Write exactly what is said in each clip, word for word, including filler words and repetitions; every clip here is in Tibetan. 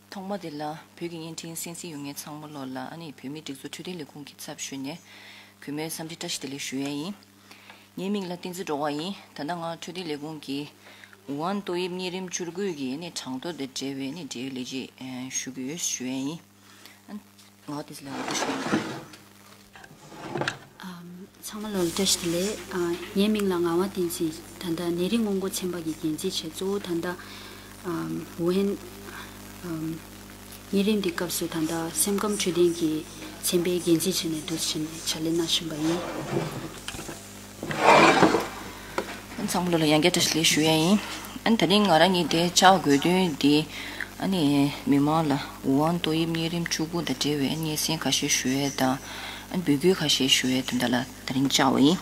ཐོག་མ་དེ་ལ་བོད་ཀྱི་བརྙན་འཕྲིན་གསན་གཟིགས་ཡོད་མཁན་ཚང་མ་ལོ་ལ་ཨ་ནི་བོད་མིའི་སྒྲིག་འཛུགས་འཕྲོད་བསྟེན་ལས་ཁུངས་ཀྱི་ཚབ་ཞུས་ནས་གུས་མོའི་འཚམས་འདྲི་བཀྲ་ཤིས་བདེ་ལེགས་ཞུ་ཡས་ཡིན། ངའི་མིང་ལ་བསྟན་འཛིན་སྒྲོལ་དཀར་ཡིན། ད་ལྟ་ང་འཕྲོད་བསྟེན་ལས་ཁུངས་ཀྱི་ཝུ་ཧན་ཏོག་དབྱིབས་གཉན་རིམས་བཅུ་དགུ་གི་ནི་གྲངས་ཐོ་དང་འབྲེལ་བའི་ནི་འབྲེལ་ཡོད་ལས་བྱེད་ཞུ་གི་ཡོད་ཞུ་ཡས་ཡིན། ང་དེ་ལ་འོ་ཞུ་ཡས་ཡིན། ཚང་མ་ལོ་ལ་བཀྲ་ཤིས་བདེ་ལེགས། ངའི་མིང་ལ་ངག་དབང་བསྟན་འཛིན། ད་ལྟ་ནད་རིགས་སྔོན་འགོག་ཚན་པ་གི་འགན་འཛིན་བྱས། གཙོ་བོ་ད་ལྟ་ཝུ་ཧན་གཉན་རིམས་ཀྱི་སྐབས་སུ་ད་ལྟ་སེམས་ཁམས་འཕྲོད་བསྟེན་གྱི་ཚན་པའི་འགན་འཛིན་བྱས་ནས་འདུག་བྱས་ནས་ཕྱག་ལས་གནང་བཞིན་པ་ཡིན། ཚང་མ་ལོ་ལ་ཡང་བསྐྱར་བཀྲ་ཤིས་བདེ་ལེགས་ཞུ་ཡས་ཡིན། ཨ་ནི་ད་རིང་ང་རང་གཉིས་དེ་བཅར་དགོས་དོན་དེ་ཨ་ནི་མི་མང་ལ་ཝུ་ཧན་ཏོག་དབྱིབས་གཉན་རིམས་བཅུ་དགུ་དང་འབྲེལ་བའི་སྙན་སེང་ཁ་ཤས་ཞུ་ཡས་དང་ཨ་ནི་འབོད་སྐུལ་ཁ་ཤས་ཞུ་ཡས་དོན་དག་ལ་ད་རིང་བཅར་བ་ཡིན།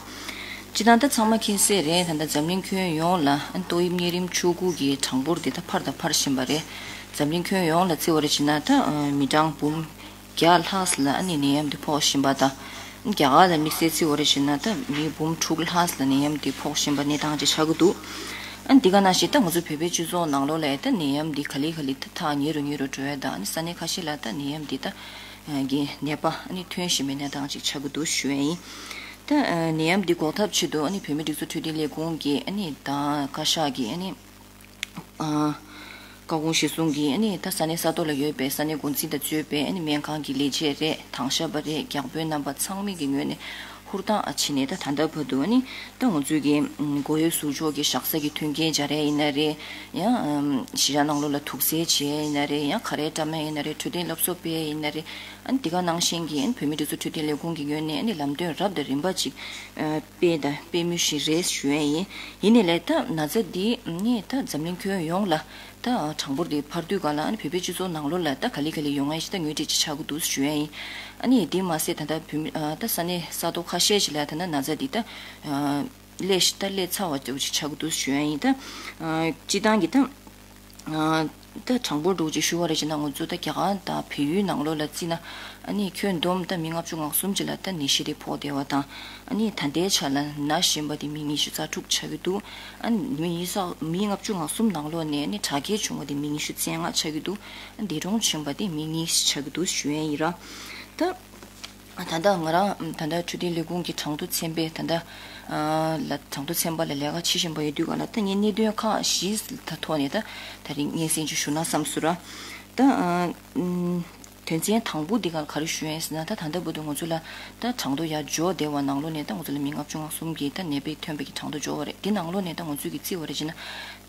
སྤྱིར་བཏང་ད་ཚང་མ་མཁྱེན་གསལ་རེད། ད་ལྟ་འཛམ་གླིང་ཁྱོན་ཡོངས་ལ་ཨ་ནི་ཏོག་དབྱིབས་གཉན་རིམས་བཅུ་དགུ་གི་གྲངས་འབོར་དེ་ད་འཕར་དང་འཕར་བཞིན་པ་རེད། འཛམ་གླིང་ཁྱོན་ཡོངས་ལ་བརྩི་བ་རེད་བྱས་ན་ད་མི་གྲངས་འབུམ་བརྒྱ་ལྷག་ཙམ་ལ་ཨ་ནི་ནད་ཡམས་འདི་ཕོག་བཞིན་པ་དང་། རྒྱ་གར་ལ་དམིགས་བསལ་བརྩི་བ་རེད་བྱས་ན་ད་མི་འབུམ་དྲུག་ལྷག་ཙམ་ལ་ནད་ཡམས་འདི་ཕོག་བཞིན་པ་གནས་སྟངས་ཅིག་ཆགས་ཀྱི་འདུག་ཨ་ནི་འདི་ག་ནང་བཞིན་ད་ང་ཚོ་བོད་པའི་སྤྱི་ཚོགས་ནང་ལོགས་ལ་ད་ནད་ཡམས་འདི་ག་ལེ་ག་ལེ་ད་ཐག་ཉེ་རུ་ཉེ་རུ་འགྲོ་ཡ་དང་། ཨ་ནི་ས་གནས་ཁ་ཤས་ལ་ད་ནད་ཡམས་འདི་ད་གི་ནད་པ་ཨ་ནི་ཐོན་བཞིན་པའི་གནས་སྟངས་ཅིག་ཆགས་ཀྱི་འདུག་ཞུ་ཡ་ཡིན། ད་ནད་ཡམས་འདི་འགོག་ཐབས་ཆེད་དུ་ཨ་ནི་བོད་མིའི་སྒྲིག་འཛུགས་འཕྲོད་བསྟེན་ལས་ཁུངས་ཀྱི་ཨ་ནི་ད་བཀའ་ཤག་གི་ཨ་ནི། ཨ། བཀའ་དགོངས་གཞིར་བཟུང་གིས་ཨ་ནི་ད་ས་གནས་ས་ཐོག་ལ་ཡོད་པའི་ས་གནས་འགོ་འཛིན་དང་གཙོས་པའི་ཨ་ནི་སྨན་ཁང་གི་ལས་བྱེད་རེད། དྭང་ཞབས་པ་རེད། བརྒྱ་དཔོན་རྣམ་པ་ཚང་མའི་གི་ངོས་ནས་ཧུར་ཐག་ཨ་བྱས་ནས་ད་ད་ལྟ་བར་དུ་ཨ་ནི་ད་ང་ཚོའི་གི་མགོ་ཡོད་ཟུར་འཇོག་གི་བཞག་ས་གི་མཐུན་རྐྱེན་སྦྱར་ཡས་ཡིན་ན་རེད། ཡང་གཞིས་ཆགས་ནང་ལོགས་ལ་དུག་སེལ་བྱེད་ཡས་ཡིན་ན་རེད། ཡང་ཁ་རས་བཀྲམ་ཡས་ཡིན་ན་རེད། འཕྲོད་བསྟེན་སློབ་གསོ་སྤེལ་ཡས་ཡིན་ན་རེད། ཨ་ནི་འདི་ག་ནང་བཞིན་གྱི་ཨ་ནི་བོད་མིའི་སྒྲིག་འཛུགས་འཕྲོད་བསྟེན་ལས་ཁུངས་ཀྱི་ངོས་ནས་ཨ་ནི་ལམ་སྟོན་རབ་དང་རིམ་པ་ཅིག་སྤེལ་དང་སྤེལ་མུས་ཤིག་རེད་ཞུ་ཡས་ཡིན། ཡིན་ནའི་ལས་ད་ན་ཚ་འདི་ནི་ད་འཛམ་གླིང་ཁྱོན་ཡོངས་ལ་ད་གྲངས་འབོར་འདི་འཕར་དུས་ག་ལ་ཨ་ནི་བོད་པའི་སྤྱི་ཚོགས་ནང་ལོགས་ལ་ད་ག་ལེ་ག་ལེ་ཡོང་ཡས་ཞིག་ད་ངོས་འབྲེལ་ཅིག་ཆགས་ཀྱི་འདུག་ཞུ་ཡས་ཡིན། ཨ་ནི་འདི་མ་ཟད་ད་ལྟ་བོད་མི་ད་ས་གནས་ས་ཐོག་ཁ་ཤས་ཤིག་ལ་ད་ལྟ་ན་ཚ་འདི་ད་སླེབས་ཤི་ད་སླེབས་ཚར་བ་ཅིག་ཆགས་ཀྱི་འདུག་ཞུ་ཡས་ཡིན། ད་སྤྱིར་བཏང་གི་ད། ད་གྲངས་འབོར་འདྲ་བོ་ཅིག་ཞུ་བ་རེད་བྱས་ན། ང་ཚོ་ད་རྒྱ་གར་དང་བལ་ཡུལ་ནང་ལོགས་ལ་བརྩིས་ན་ཨ་ནི་ཁྱོན་བསྡོམས་ད་མི་ལྔ་བཅུ་ང་གསུམ་ཅིག་ལ་ད་ནད་གཞི་དེ་ཕོག་བསྡད་པ་དང་། ཨ་ནི་ད་ལྟའི་ཆ་ལ་ན་བཞིན་པ་དེ་མི་ཉི་ཤུ་རྩ་དྲུག་ཆགས་ཀྱི་འདུག་ཨ་ནི་མི་ཉི་ཤུ་མི་ལྔ་བཅུ་ང་གསུམ་ནང་ལོགས་ནས་ཨ་ནི་དྲག་སྐྱེད་བྱུང་བ་དེ་མི་ཉི་ཤུ་རྩ་ལྔ་ཆགས་ཀྱི་འདུག་ཨ་འདས་གྲོངས་བྱུང་བ་དེ་མི་གཉིས་ཆགས་ཀྱི་འདུག་ཞུ་ཡས་ཡིན་ར། ད། ད་ལྟ་ང་རང་ད་ལྟ་འཕྲོད་བསྟེན་ལས་ཁུངས་ཀྱི་གྲངས་ཐོ་ཚན་པས་ད་ལྟ་ལ་གྲངས་ཐོ་ཚན་པ་ལ་ལས་ཀ་བྱེད་བཞིན་པ་ཡོད་དུས་ག་ལ། ད་ངས་གནད་དོན་ཁག་བཞིའི་ཐོག་ནས་ད་ད་རིང་སྙན་སེང་ཅིག་ཞུ་ན་བསམ་སོང་ར། ད་དོན་ཚན་དང་པོ་འདི་ག་ལ་ག་རེ་ཞུ་ཡིན་ཟེར་ན། ད་ད་ལྟ་བར་དུ་ང་ཚོ་ལ་ད་གྲངས་ཐོ་ཡར་འབྱོར་བསྡད་པ་ནང་ལོགས་ནས་ད་ང་ཚོ་ལ་མི་ལྔ་བཅུ་ང་གསུམ་གྱིས་ད་ནད་པའི་ཐོན་པའི་གི་གྲངས་ཐོ་འབྱོར་བ་རེད། འདི་ནང་ལོགས་ནས་ད་ང་ཚོས་གི་བརྩི་བ་རེད་བྱས་ན།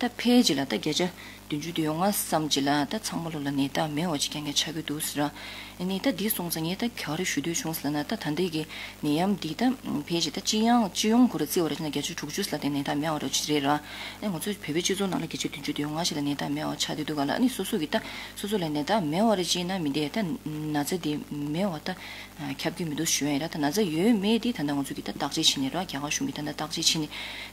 ད་ཕལ་ཆེར་ལ་ད་བརྒྱ་ཆ་བདུན་ཅུ་དོན་ལྔ་ཙམ་ཅིག་ལ་ད་ཚང་མ་ལོ་ལ་ནད་རྟགས་མེད་པ་ཅིག་རྐྱང་རྐྱང་ཆགས་ཀྱི་འདུག་ཟེར་ར། ཨ་ནི་ད་འདི་སོང་ཙང་ངས་ད་ག་རེ་ཞུ་འདོད་བྱུང་ཟེར་ན། ད་ད་ལྟའི་གི་ནད་ཡམས་འདི་ད་ཕལ་ཆེར་ད་སྤྱི་ཡོངས་སྤྱི་ཡོངས་ཁོ་ར་བརྩི་བ་རེད་ན་བརྒྱ་ཆ་དྲུག་ཅུ་ལ་ད་ནད་རྟགས་མེད་པ་ར་ཅིག་རེད་ར། ཨ་ང་ཚོ་བོད་པའི་སྤྱི་ཚོགས་ནང་ལ་བརྒྱ་ཆ་བདུན་ཅུ་དོན་ལྔ་ཞིག་ལ་ནད་རྟགས་མེད་པ་ཆགས་བསྡད་འདུག་ག་ལ། ཨ་ནི་སོ་སོ་གི་ད་སོ་སོ་ལ་ནད་རྟགས་མེད་པ་རེད་ཅེ་ན་མི་འདི་ད་ན་ཚ་འདི་མེད་པ་ད། ཁྱབ་ཀྱི་མི་འདུག་ཞུ་ཡ་ཡིན་ར། ད་ན་ཚ་ཡོད་མེད་དེ་ད་ལྟ་ང་ཚོ་གིས་ད་བརྟག་དཔྱད་བྱས་ནས་ར། རྒྱ་གར་གཞུང་གིས་ད་ལྟ་བརྟག་དཔྱད་བྱས་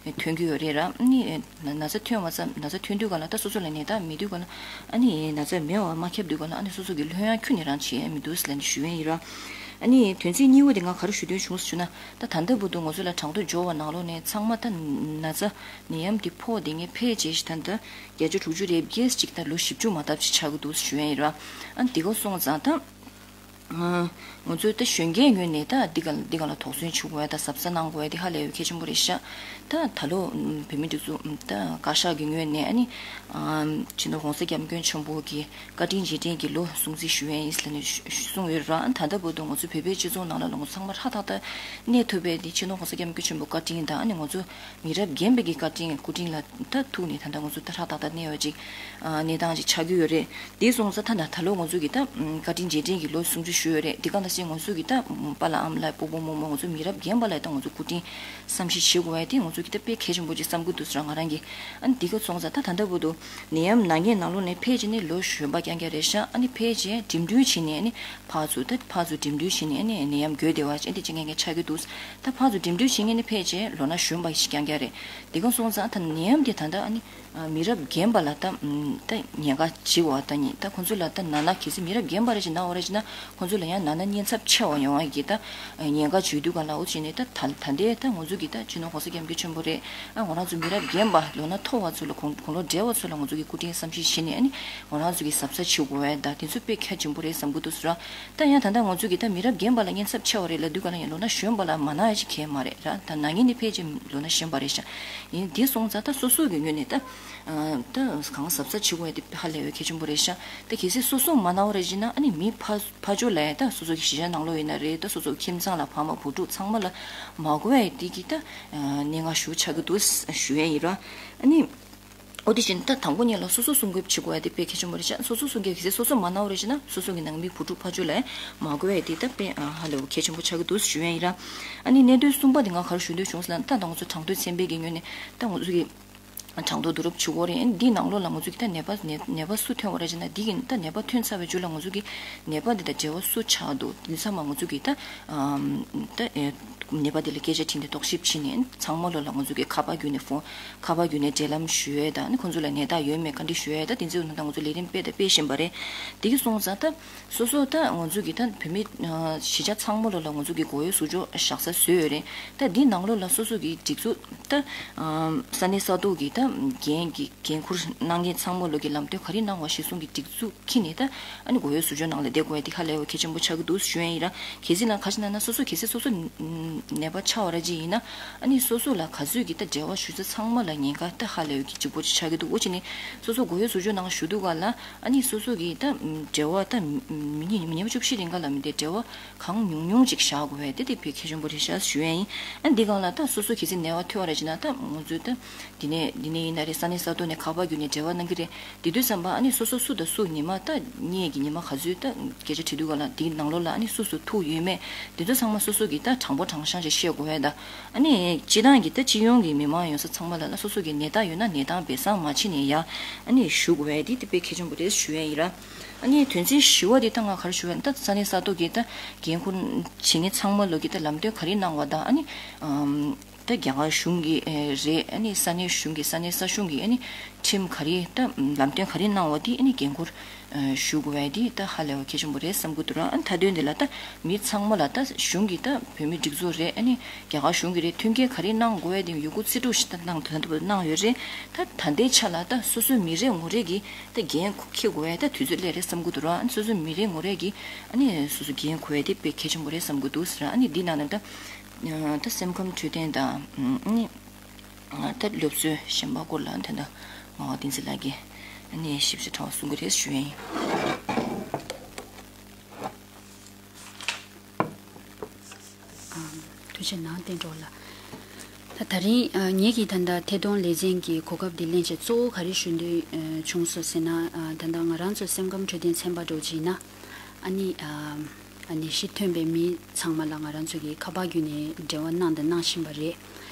ནས་ཐོན་གྱི་ཡོད་རེད་ར། ཨ་ནི་ན་ཚ་ཐོན་པ་ཙམ། ན་ཚ་ཐོན་དུས་ག་ལ་ད་སོ་སོ་ལ་ནད་རྟགས་མེད་དུས་ག་ལ། ཨ་ནི་ན་ཚ་མེད་པ་མ་ཁྱབ་དུས་ག་ལ། ཨ་ནི་སོ་སོ་གི་ལྷོད་ཡངས་ཁྱོན་ནས་རང་བྱེད་ཡ་མི་འདུག་ཟེར་ལབ་ནས་ཞུ་ཡ་ཡིན་ར། ཨ་ནི་དོན་ཚན་གཉིས་པ་དེ་ང་ག་རེ་ཞུ་འདོད་བྱུང་ཟེར་ཞུ་ན། ད་ད་ལྟ་བར་དུ་ང་ཚོ་ལ་གྲངས་ཐོ་འབྱོར་བ་ནང་ལོགས་ནས་ཚང་མ་ད་ན་ཚ་ནད་ཡམས་དེ་ཕོག་བསྡད་མཁན་ཕལ་ཆེར་ཞིག་ད་ལྟ་བརྒྱ་ཆ་དྲུག་ཅུ་རེ་བརྒྱད་ཅིག་ད་ལོ་བཞི་བཅུ་མ་ཐག་ཅིག་ཆགས་ཀྱི་འདུག་ཞུ་ཡ་ཡིན་ར། ཨ་ནི་དེ་ག་སོང་ཙང་ད། ང་ཚོའི་ད་གཞོན་སྐྱེས་ངོས་ནས་ད་འདི་ག་འདི་ག་ལ་དོགས་ཟོན་བྱེད་དགོས་ཡ་ད་གཟབ་གཟབ་གནང་དགོས་ཡ་དེ་ཧ་ལས་པའི་གལ་ཆེན་པོ་རེད་ཤག་ད་ད་ལོ་བོད་མིའི་སྒྲིག་འཛུགས་ད་བཀའ་ཤག་གི་ངོས་ནས་ཨ་ནི་སྤྱི་ནོར་༸གོང་ས་༸སྐྱབས་མགོན་ཆེན་པོ་གི་བཀའ་དྲིན་རྗེས་དྲན་གྱི་ལོ་སྲུང་བརྩི་ཞུ་ཡ་ཡིན་ཟེར་ནས་གསུངས་ཡོད་ར། ཨ་ནི་ད་ལྟ་བར་དུ་ང་ཚོ་བོད་པའི་སྤྱི་ཚོགས་ནང་ལ་ལོ་ངོ་ཚང་མ་ཧྲ་ཐག་ཐག་གནས་ཐུབ་པའི་དེ་སྤྱི་ནོར་༸གོང་ས་༸སྐྱབས་མགོན་ཆེན་པོའི་བཀའ་དྲིན་དང་། ཨ་ནི་ང་ཚོ་མི་རབས་རྒན་པའི་གི་བཀའ་དྲིན་སྐུ་དྲིན་ལ་ད་ཐུག་ནས་ད་ལྟ་ང་ཚོ་ད་ཧྲ་ཐག་ཐག་གནས་ཡོད་ཅིག་གནས་སྟངས་ཅིག་ཆགས་ཀྱི་ཡོད་རེད། དེ་སོང་ཙང་ད་ད་ད་ལོ་ང་ཚོ་གི་ད་བཀའ་དྲིན་རྗེས་དྲན་གྱི་ལོ་སྲུང་བརྩི་ཞུ་ཡོད་རེད། དེ་ག་ནང་བཞིན་ང་ཚོ་གི་ད་པཱ་ལགས་ཨ་མ་ལགས་སྤོ་བོ་རྨོ་མོ་ང་ཚོ་མི་རབས་རྒན་པ་ལ་ད་ང་ཚོ་སྐུ་དྲིན་བསམ་ཤེས་བྱེད་དགོས་ཡ་དེ་ང་ཚོ་གི་ད་དཔེ་གལ་ཆེན་པོ་ཅིག་བསམ་གྱི་འདུག་ཟེར་ང་རང་གིས། ཨ་ནི་དེ་ག་སོང་ཙང་ད་ད་ལྟ་བར་དུ་ནད་ཡམས་ན་མཁན་ནང་ལོགས་ནས་ཕལ་ཆེར་ནི་ལོ་གཞོན་པ་རྐྱང་རྐྱང་རེད་ཤག་ཨ་ནི་ཕལ་ཆེར་འགྲིམ་འགྲུལ་བྱས་ནས་ཨ་ནི་ཕར་ཚུར་ད་ཕར་ཚུར་འགྲིམ་འགྲུལ་བྱས་ནས་ཨ་ནི་ནད་ཡམས་འགོས་བསྡད་པ་ཅིག་ཨ་ནི་དེ་ཅིག་ངེས་ངེས་ཆགས་ཀྱི་འདུག་ད་ཕར་ཚུར་འགྲིམ་འགྲུལ་བྱེད་མཁན་ནི་ཕལ་ཆེར་ལོ་ན་གཞོན་པ་ཞིག་རྐྱང་རྐྱང་རེད། དེ་ག་སོང་ཙང་ད་ནད་ཡམས་དེ་ད་ལྟ་ཨ་ནི། མི་རབས་རྒན་པ་ལ་ད་ད་ཉེན་ཁ་ཅིག་བ་ད་ཉིད་ད་ཁོང་ཚོ་ལ་ད་ན་ན་གལ་སྲིད་མི་རབས་རྒན་པ་རེ་ཞིག་ན་བ་རེ་ཞིག་ན་ཁོང་ཚོ་ལ་ཡང་ན་ན་ཉེན་ཚབས་ཆེ་བ་ཡོང་བ་གི་ད་ཉེན་ཁ་བརྗོད་དུས་ག་ལ་འུ་ཅི་ནས་ད་ད་ད་ལྟའི་ད་ང་ཚོ་གི་ད་སྤྱི་ནོར་༸གོང་ས་༸སྐྱབས་མགོན་ཆེན་པོ་རེད། ཨ་ང་རང་ཚོ་མི་རབས་རྒན་པ་ལོ་ན་མཐོ་བ་ཚོ་ལ་དགུང་དགུང་ལོ་བགྲེས་བ་ཚོ་ལ་ང་ཚོ་གི་སྐུ་དྲིན་བསམ་ཤེས་བྱས་ནས་ཨ་ནི་ང་རང་ཚོ་གི་གཟབ་གཟབ་བྱེད་དགོས་བས་ད་དེ་ཚོ་དཔེ་གལ་ཆེན་པོ་རེད་བསམ་གི་འདུག་ཟེར་ར། ད་ཡང་ད་ལྟ་ང་ཚོ་གི་ད་མི་རབས་རྒན་པ་ལ་ཉེན་ཚབས་ཆེ་བ་རེད་ལབ་དུས་ག་ལ་ཡང་ལོ་ན་གཞོན་པ་ལ་མ་ན་ཡ་ཅིག་གལ་མ་རེད་ར། ད་ན་ངེས་ནི་ཕལ་ཆེར་ལོ་ན་གཞོན་པ་རེད་ཤག་ཡིན་དེ་སོང་ཙང་ད་སོ་སོ་གི་ངོས་ནས་ད་ཨ་ད་གང་གཟབ་གཟབ་བྱེད་དགོས་ཡ་དེ་ཧ་ལས་པའི་གལ་ཆེན་པོ་རེད་ཤག་ད་གལ་སྲིད་སོ་སོ་མ་ན་བ་རེད་ཅེ་ན་ཨ་ནི་མི་ཕ་ཕ་ཕྱོགས་ལ་ཡ་ད་སོ་སོ་གི་གཞིས་ཆགས་ནང་ལོགས་ཡིན་ན་རེད། ད་སོ་སོ་གི་ཁྱིམ་ཚང་ལ་ཕ་མ་བུ་ཕྲུག་ཚང་མ་ལ་མ་གོ་ཡ་དེ་གི་ད་ཨ་གནད་འགག་ཞེ་པོ་ཆགས་ཀྱི་འདུག་ཞུ་ཡ་ཡིན་ར། ཨ་ནི། འོ་དེ་བཞིན་ད་དང་པོ་ཉིད་ལ་སོ་སོ་སྲུང་སྐྱོབ་བྱེད་དགོས་ཡ་དེ་དཔེ་གལ་ཆེན་པོ་རེད་ཤག་སོ་སོ་སྲུང་སྐྱོབ་གལ་སྲིད་སོ་སོ་མ་ན་བ་རེད་ཅེ་ན་སོ་སོ་གི་ནང་མི་བུ་ཕྲུག་ཕ་ཕྱོགས་ལ་མ་གོ་ཡ་དེ་ད་དཔེ་ཧ་ལས་པ་གལ་ཆེན་པོ་ཆགས་ཀྱི་འདུག་ཞུ་ཡ་ཡིན་ར། ཨ་ནི་གནད་དོན་གསུམ་པ་དེ་ང་ག་རེ་ཞུ་འདོད་བྱུང་ཟེར་ན་ད་ང་ཚོ་གྲངས་ཐོ་ཚན་པའི་གི་ངོས་ནས་ད་ང་ཚོ་གི་གྲངས་ཐོ་བསྡུ་རུབ་བྱེད་དགོས་རེད། ཨ་ནི་འདིའི་ནང་ལོགས་ལ་ང་ཚོ་གི་ད་ནད་པ་ནད་ནད་པ་སུ་ཐོན་པ་རེད་ཅེ་ན་འདི་གི་ད་ནད་པ་ཐོན་ཚར་བའི་རྗེས་ལ་ང་ཚོ་གི་ནད་པ་འདི་དང་འབྲེལ་བ་སུ་ཆགས་འདུག་འདི་ཚང་མ་ང་ཚོ་གི་ད་ཨམ་ད་ཨེ་ནད་པ་འདི་ལ་སྐད་ཆ་དྲིས་ནས་རྟོག་ཞིབ་བྱས་ནས་ཚང་མ་ལོ་ལ་ང་ཚོ་གི་ཁ་པར་བརྒྱུད་ནས་ཕོན་ཁ་པར་བརྒྱུད་ནས་འབྲེལ་ལམ་ཞུ་ཡས་དང་ནི་ཁོང་ཚོ་ལ་ནད་རྟགས་ཡོད་མེད་བཀའ་འདྲི་ཞུ་ཡས་དང་དེ་ཚོའི་ནང་ད་ང་ཚོ་ལས་རིམ་སྤེལ་དང་སྤེལ་བཞིན་པ་རེད། དེ་གི་སོང་ཙང་ད་སོ་སོ་ད་ང་ཚོ་གི་ད་བོད་མི་གཞིས་ཆགས་ཚང་མ་ལོ་ལ་ང་ཚོ་གི་མགོ་ཡོད་ཟུར་འཇོག་བཞག་ས་བཟོས་ཡོད་རེད། ད་འདི་ནང་ལོ་ལ་སོ་སོ་གི་སྒྲིག་འཛུགས་ད་ས་གནས་ས་ཐོག་གི་ད་འགན་གི་འགན་འཁུར་གནང་མཁན་ཚང་མ་ལོ་གི་ལམ་སྟོན་ག་རེ་གནང་བ་གཞིར་བཟུང་གི་སྒྲིག་འཛུགས་ཁྱི་ནི་ད་ཨ་ནི་མགོ་ཡོད་ཟུར་འཇོག་ནང་ལ་བསྡད་དགོས་ཡ་དེ་ཧ་ལས་པ་གལ་ཆེན་པོ་ཆགས་ཀྱི་འདུག་ཞུ་ཡ་ཡིན་ར། གལ་སྲིད་ལ་ག་ཞིག་ན་ན་སོ་སོ་གལ་སྲིད་སོ་སོ་ནད་པ་ཆགས་པ་ར་ཅིག་ཡིན་ན་ཨ་ནི་སོ་སོ་ལ་ག་ཚོད་ཀྱི་ད་འབྲེལ་བ་ཞུ་ས་ཚང་མ་ལ་ཉེན་ཁ་ད་ཧ་ལས་པའི་གི་ལྗིད་པོ་ཅིག་ཆགས་ཀྱི་འདུག་འོ་ཅི་ནི་སོ་སོ་མགོ་ཡོད་ཟུར་འཇོག་ནང་ཞུ་དུས་ག་ལ་ཨ་ནི་སོ་སོ་གི་ད་འབྲེལ་བ་ད་མི་ཉིན་མི་ཉིན་བཅུ་བཞི་རིང་ག་ལ་མི་དེ་འབྲེལ་བ་གང་ཉུང་ཉུང་ཅིག་བཞག་དགོས་པས་དེ་དེ་དཔེ་གལ་ཆེན་པོ་རེད་ཤག་ཞུ་ཡ་ཡིན། ཨ་འདི་གང་ལ་ད་སོ་སོ་གལ་སྲིད་ནད་པ་ཐོན་པ་ར་ཅིག་ན་ད་ང་ཚོས་ད། འདི་ནས་འདི་ནས་ཡིན་ན་རེད། ས་གནས་ས་ཐོག་ནས་ཁ་པར་བརྒྱུད་ནས་འབྲེལ་བ་གནང་གི་རེད། དེ་དུས་ཙམ་པ་ཨ་ནི་སོ་སོ་སུ་དང་སུ་ཉི་མ་ད་གཉིས་ཀྱི་ཉི་མ་ག་ཚོད་ད་སྐད་ཆ་དྲི་དུས་ག་ལ་འདིའི་ནང་ལོགས་ལ་ཨ་ནི་སུ་སུ་ཐུག་ཡོད་མེད་དེ་ཚོ་ཚང་མ་སོ་སོ་གིས་ད་དྲང་པོ་དྲང་བཞག་ཅིག་བཤད་དགོས་པས་ད། ཨ་ནི་སྤྱི་བཏང་གི་ད་སྤྱི་ཡོངས་ཀྱི་མི་མང་ཡོང་ས་ཚང་མ་ལ་ལ་སོ་སོ་གི་ནད་རྟགས་ཡོད་ན་ནད་རྟགས་སྦས་གསང་མ་བྱེད་ནས་ཡ་ཨ་ནི་བཞུགས་དགོས་པས་དེ་དེ་དཔེ་གལ་ཆེན་པོ་རེད་ཞུ་ཡས་ཡིན་ར། ཨ་ནི་དོན་ཚན་བཞི་པ་དེ་ད་ང་ག་རེ་ཞུ་བ་ཡིན་ད་ས་གནས་ས་ཐོག་གི་ད་འགན་འཁུར་བྱེད་མཁན་ཚང་མ་ལོ་གི་ད་ལམ་སྟོན་ག་རེ་གནང་བ་དང་ཨ་ནི། ད་རྒྱ་གར་གཞུང་གི་ཨེ་རེད། ཨ་ནི་ས་གནས་གཞུང་གི་ས་གནས་ས་གཞུང་གི་ཨ་ནི་ཁྲིམས་ག་རེ་ད་ལམ་སྟོན་ག་རེ་གནང་བ་དེ་ཨ་ནི་འགན་འཁུར་ཨ་ཞུ་དགོས་པ་དེ་ད་ཧ་ལས་པ་གལ་ཆེན་པོ་རེད་བསམ་གི་འདུག་ར། ཨ་ནི་མཐའ་དོན་དེ་ལ་ད་མི་ཚང་མ་ལ་ད་གཞུང་གི་ད་བོད་མི་སྒྲིག་འཛུགས་རེད། ཨ་ནི་རྒྱ་གར་གཞུང་གི་རེད། མཐུན་རྐྱེན་ག་རེ་གནང་དགོས་པ་དེ་ཡོད་རྒུ་རྩིས་སྤྲོད་ཞིག་ད་གནང་ད་ལྟ་བར་གནང་ཡོད་རེད། ད་ད་ལྟའི་ཆ་ལ་ད་སོ་སོའི་མི་རེ་ངོ་རེ་གི་ད་འགན་འཁྱེར་དགོས་པ་ད་དུས་ཚོད་སླེབས་རེད་བསམ་གི་འདུག་ར། ཨ་ནི་སོ་སོའི་མི་རེ་ངོ་རེ་གི་ཨ་ནི་སོ་སོ་འགན་འཁུར་བ་དེ་དཔེ་གལ་ཆེན་པོ་རེད་བསམ་གི་འདུག་ཟེར། ཨ་ནི་འདི་ནང་ནས་ད། ད་སེམས་ཁམས་འཕྲོད་བསྟེན་དང་ནི་ད་སློབ་གསོའི་གཞན་པ་སྐོར་ལ་ད་ལྟ་ངག་དབང་བསྟན་འཛིན་ལགས་ཀྱིས་ནི་ཞིབ་ཆ་ཕྲ་བ་གསུང་གི་རེད་ཞུ་ཡ་ཡིན། ཐུགས་རྗེ་གནང་བསྟན་གྲོགས་ལགས། ད་ད་རིང་ངེད་ཀྱིས་ད་ལྟ་ཐད་གཏོང་ལེ་ཚན་གྱི་གོ་སྐབས་འདི་ལེན་བྱས་གཙོ་བོ་ག་རེ་ཞུ་འདོད་བྱུང་སོང་ཟེར་ན། ད་ལྟ་ང་རང་ཚོ་སེམས་ཁམས་འཕྲོད་བསྟེན་ཚན་པ་འདྲ་བོ་ཅིག་ཡིན་ན་ཨ་ནི། ནད་གཞི་ཐོན་པའི་མི་ཚང་མ་ལ་ང་རང་ཚོ་གིས་ཁ་པར་བརྒྱུད་ནས་འབྲེལ་བ་གནང་དང་གནང་བཞིན་པ་རེད།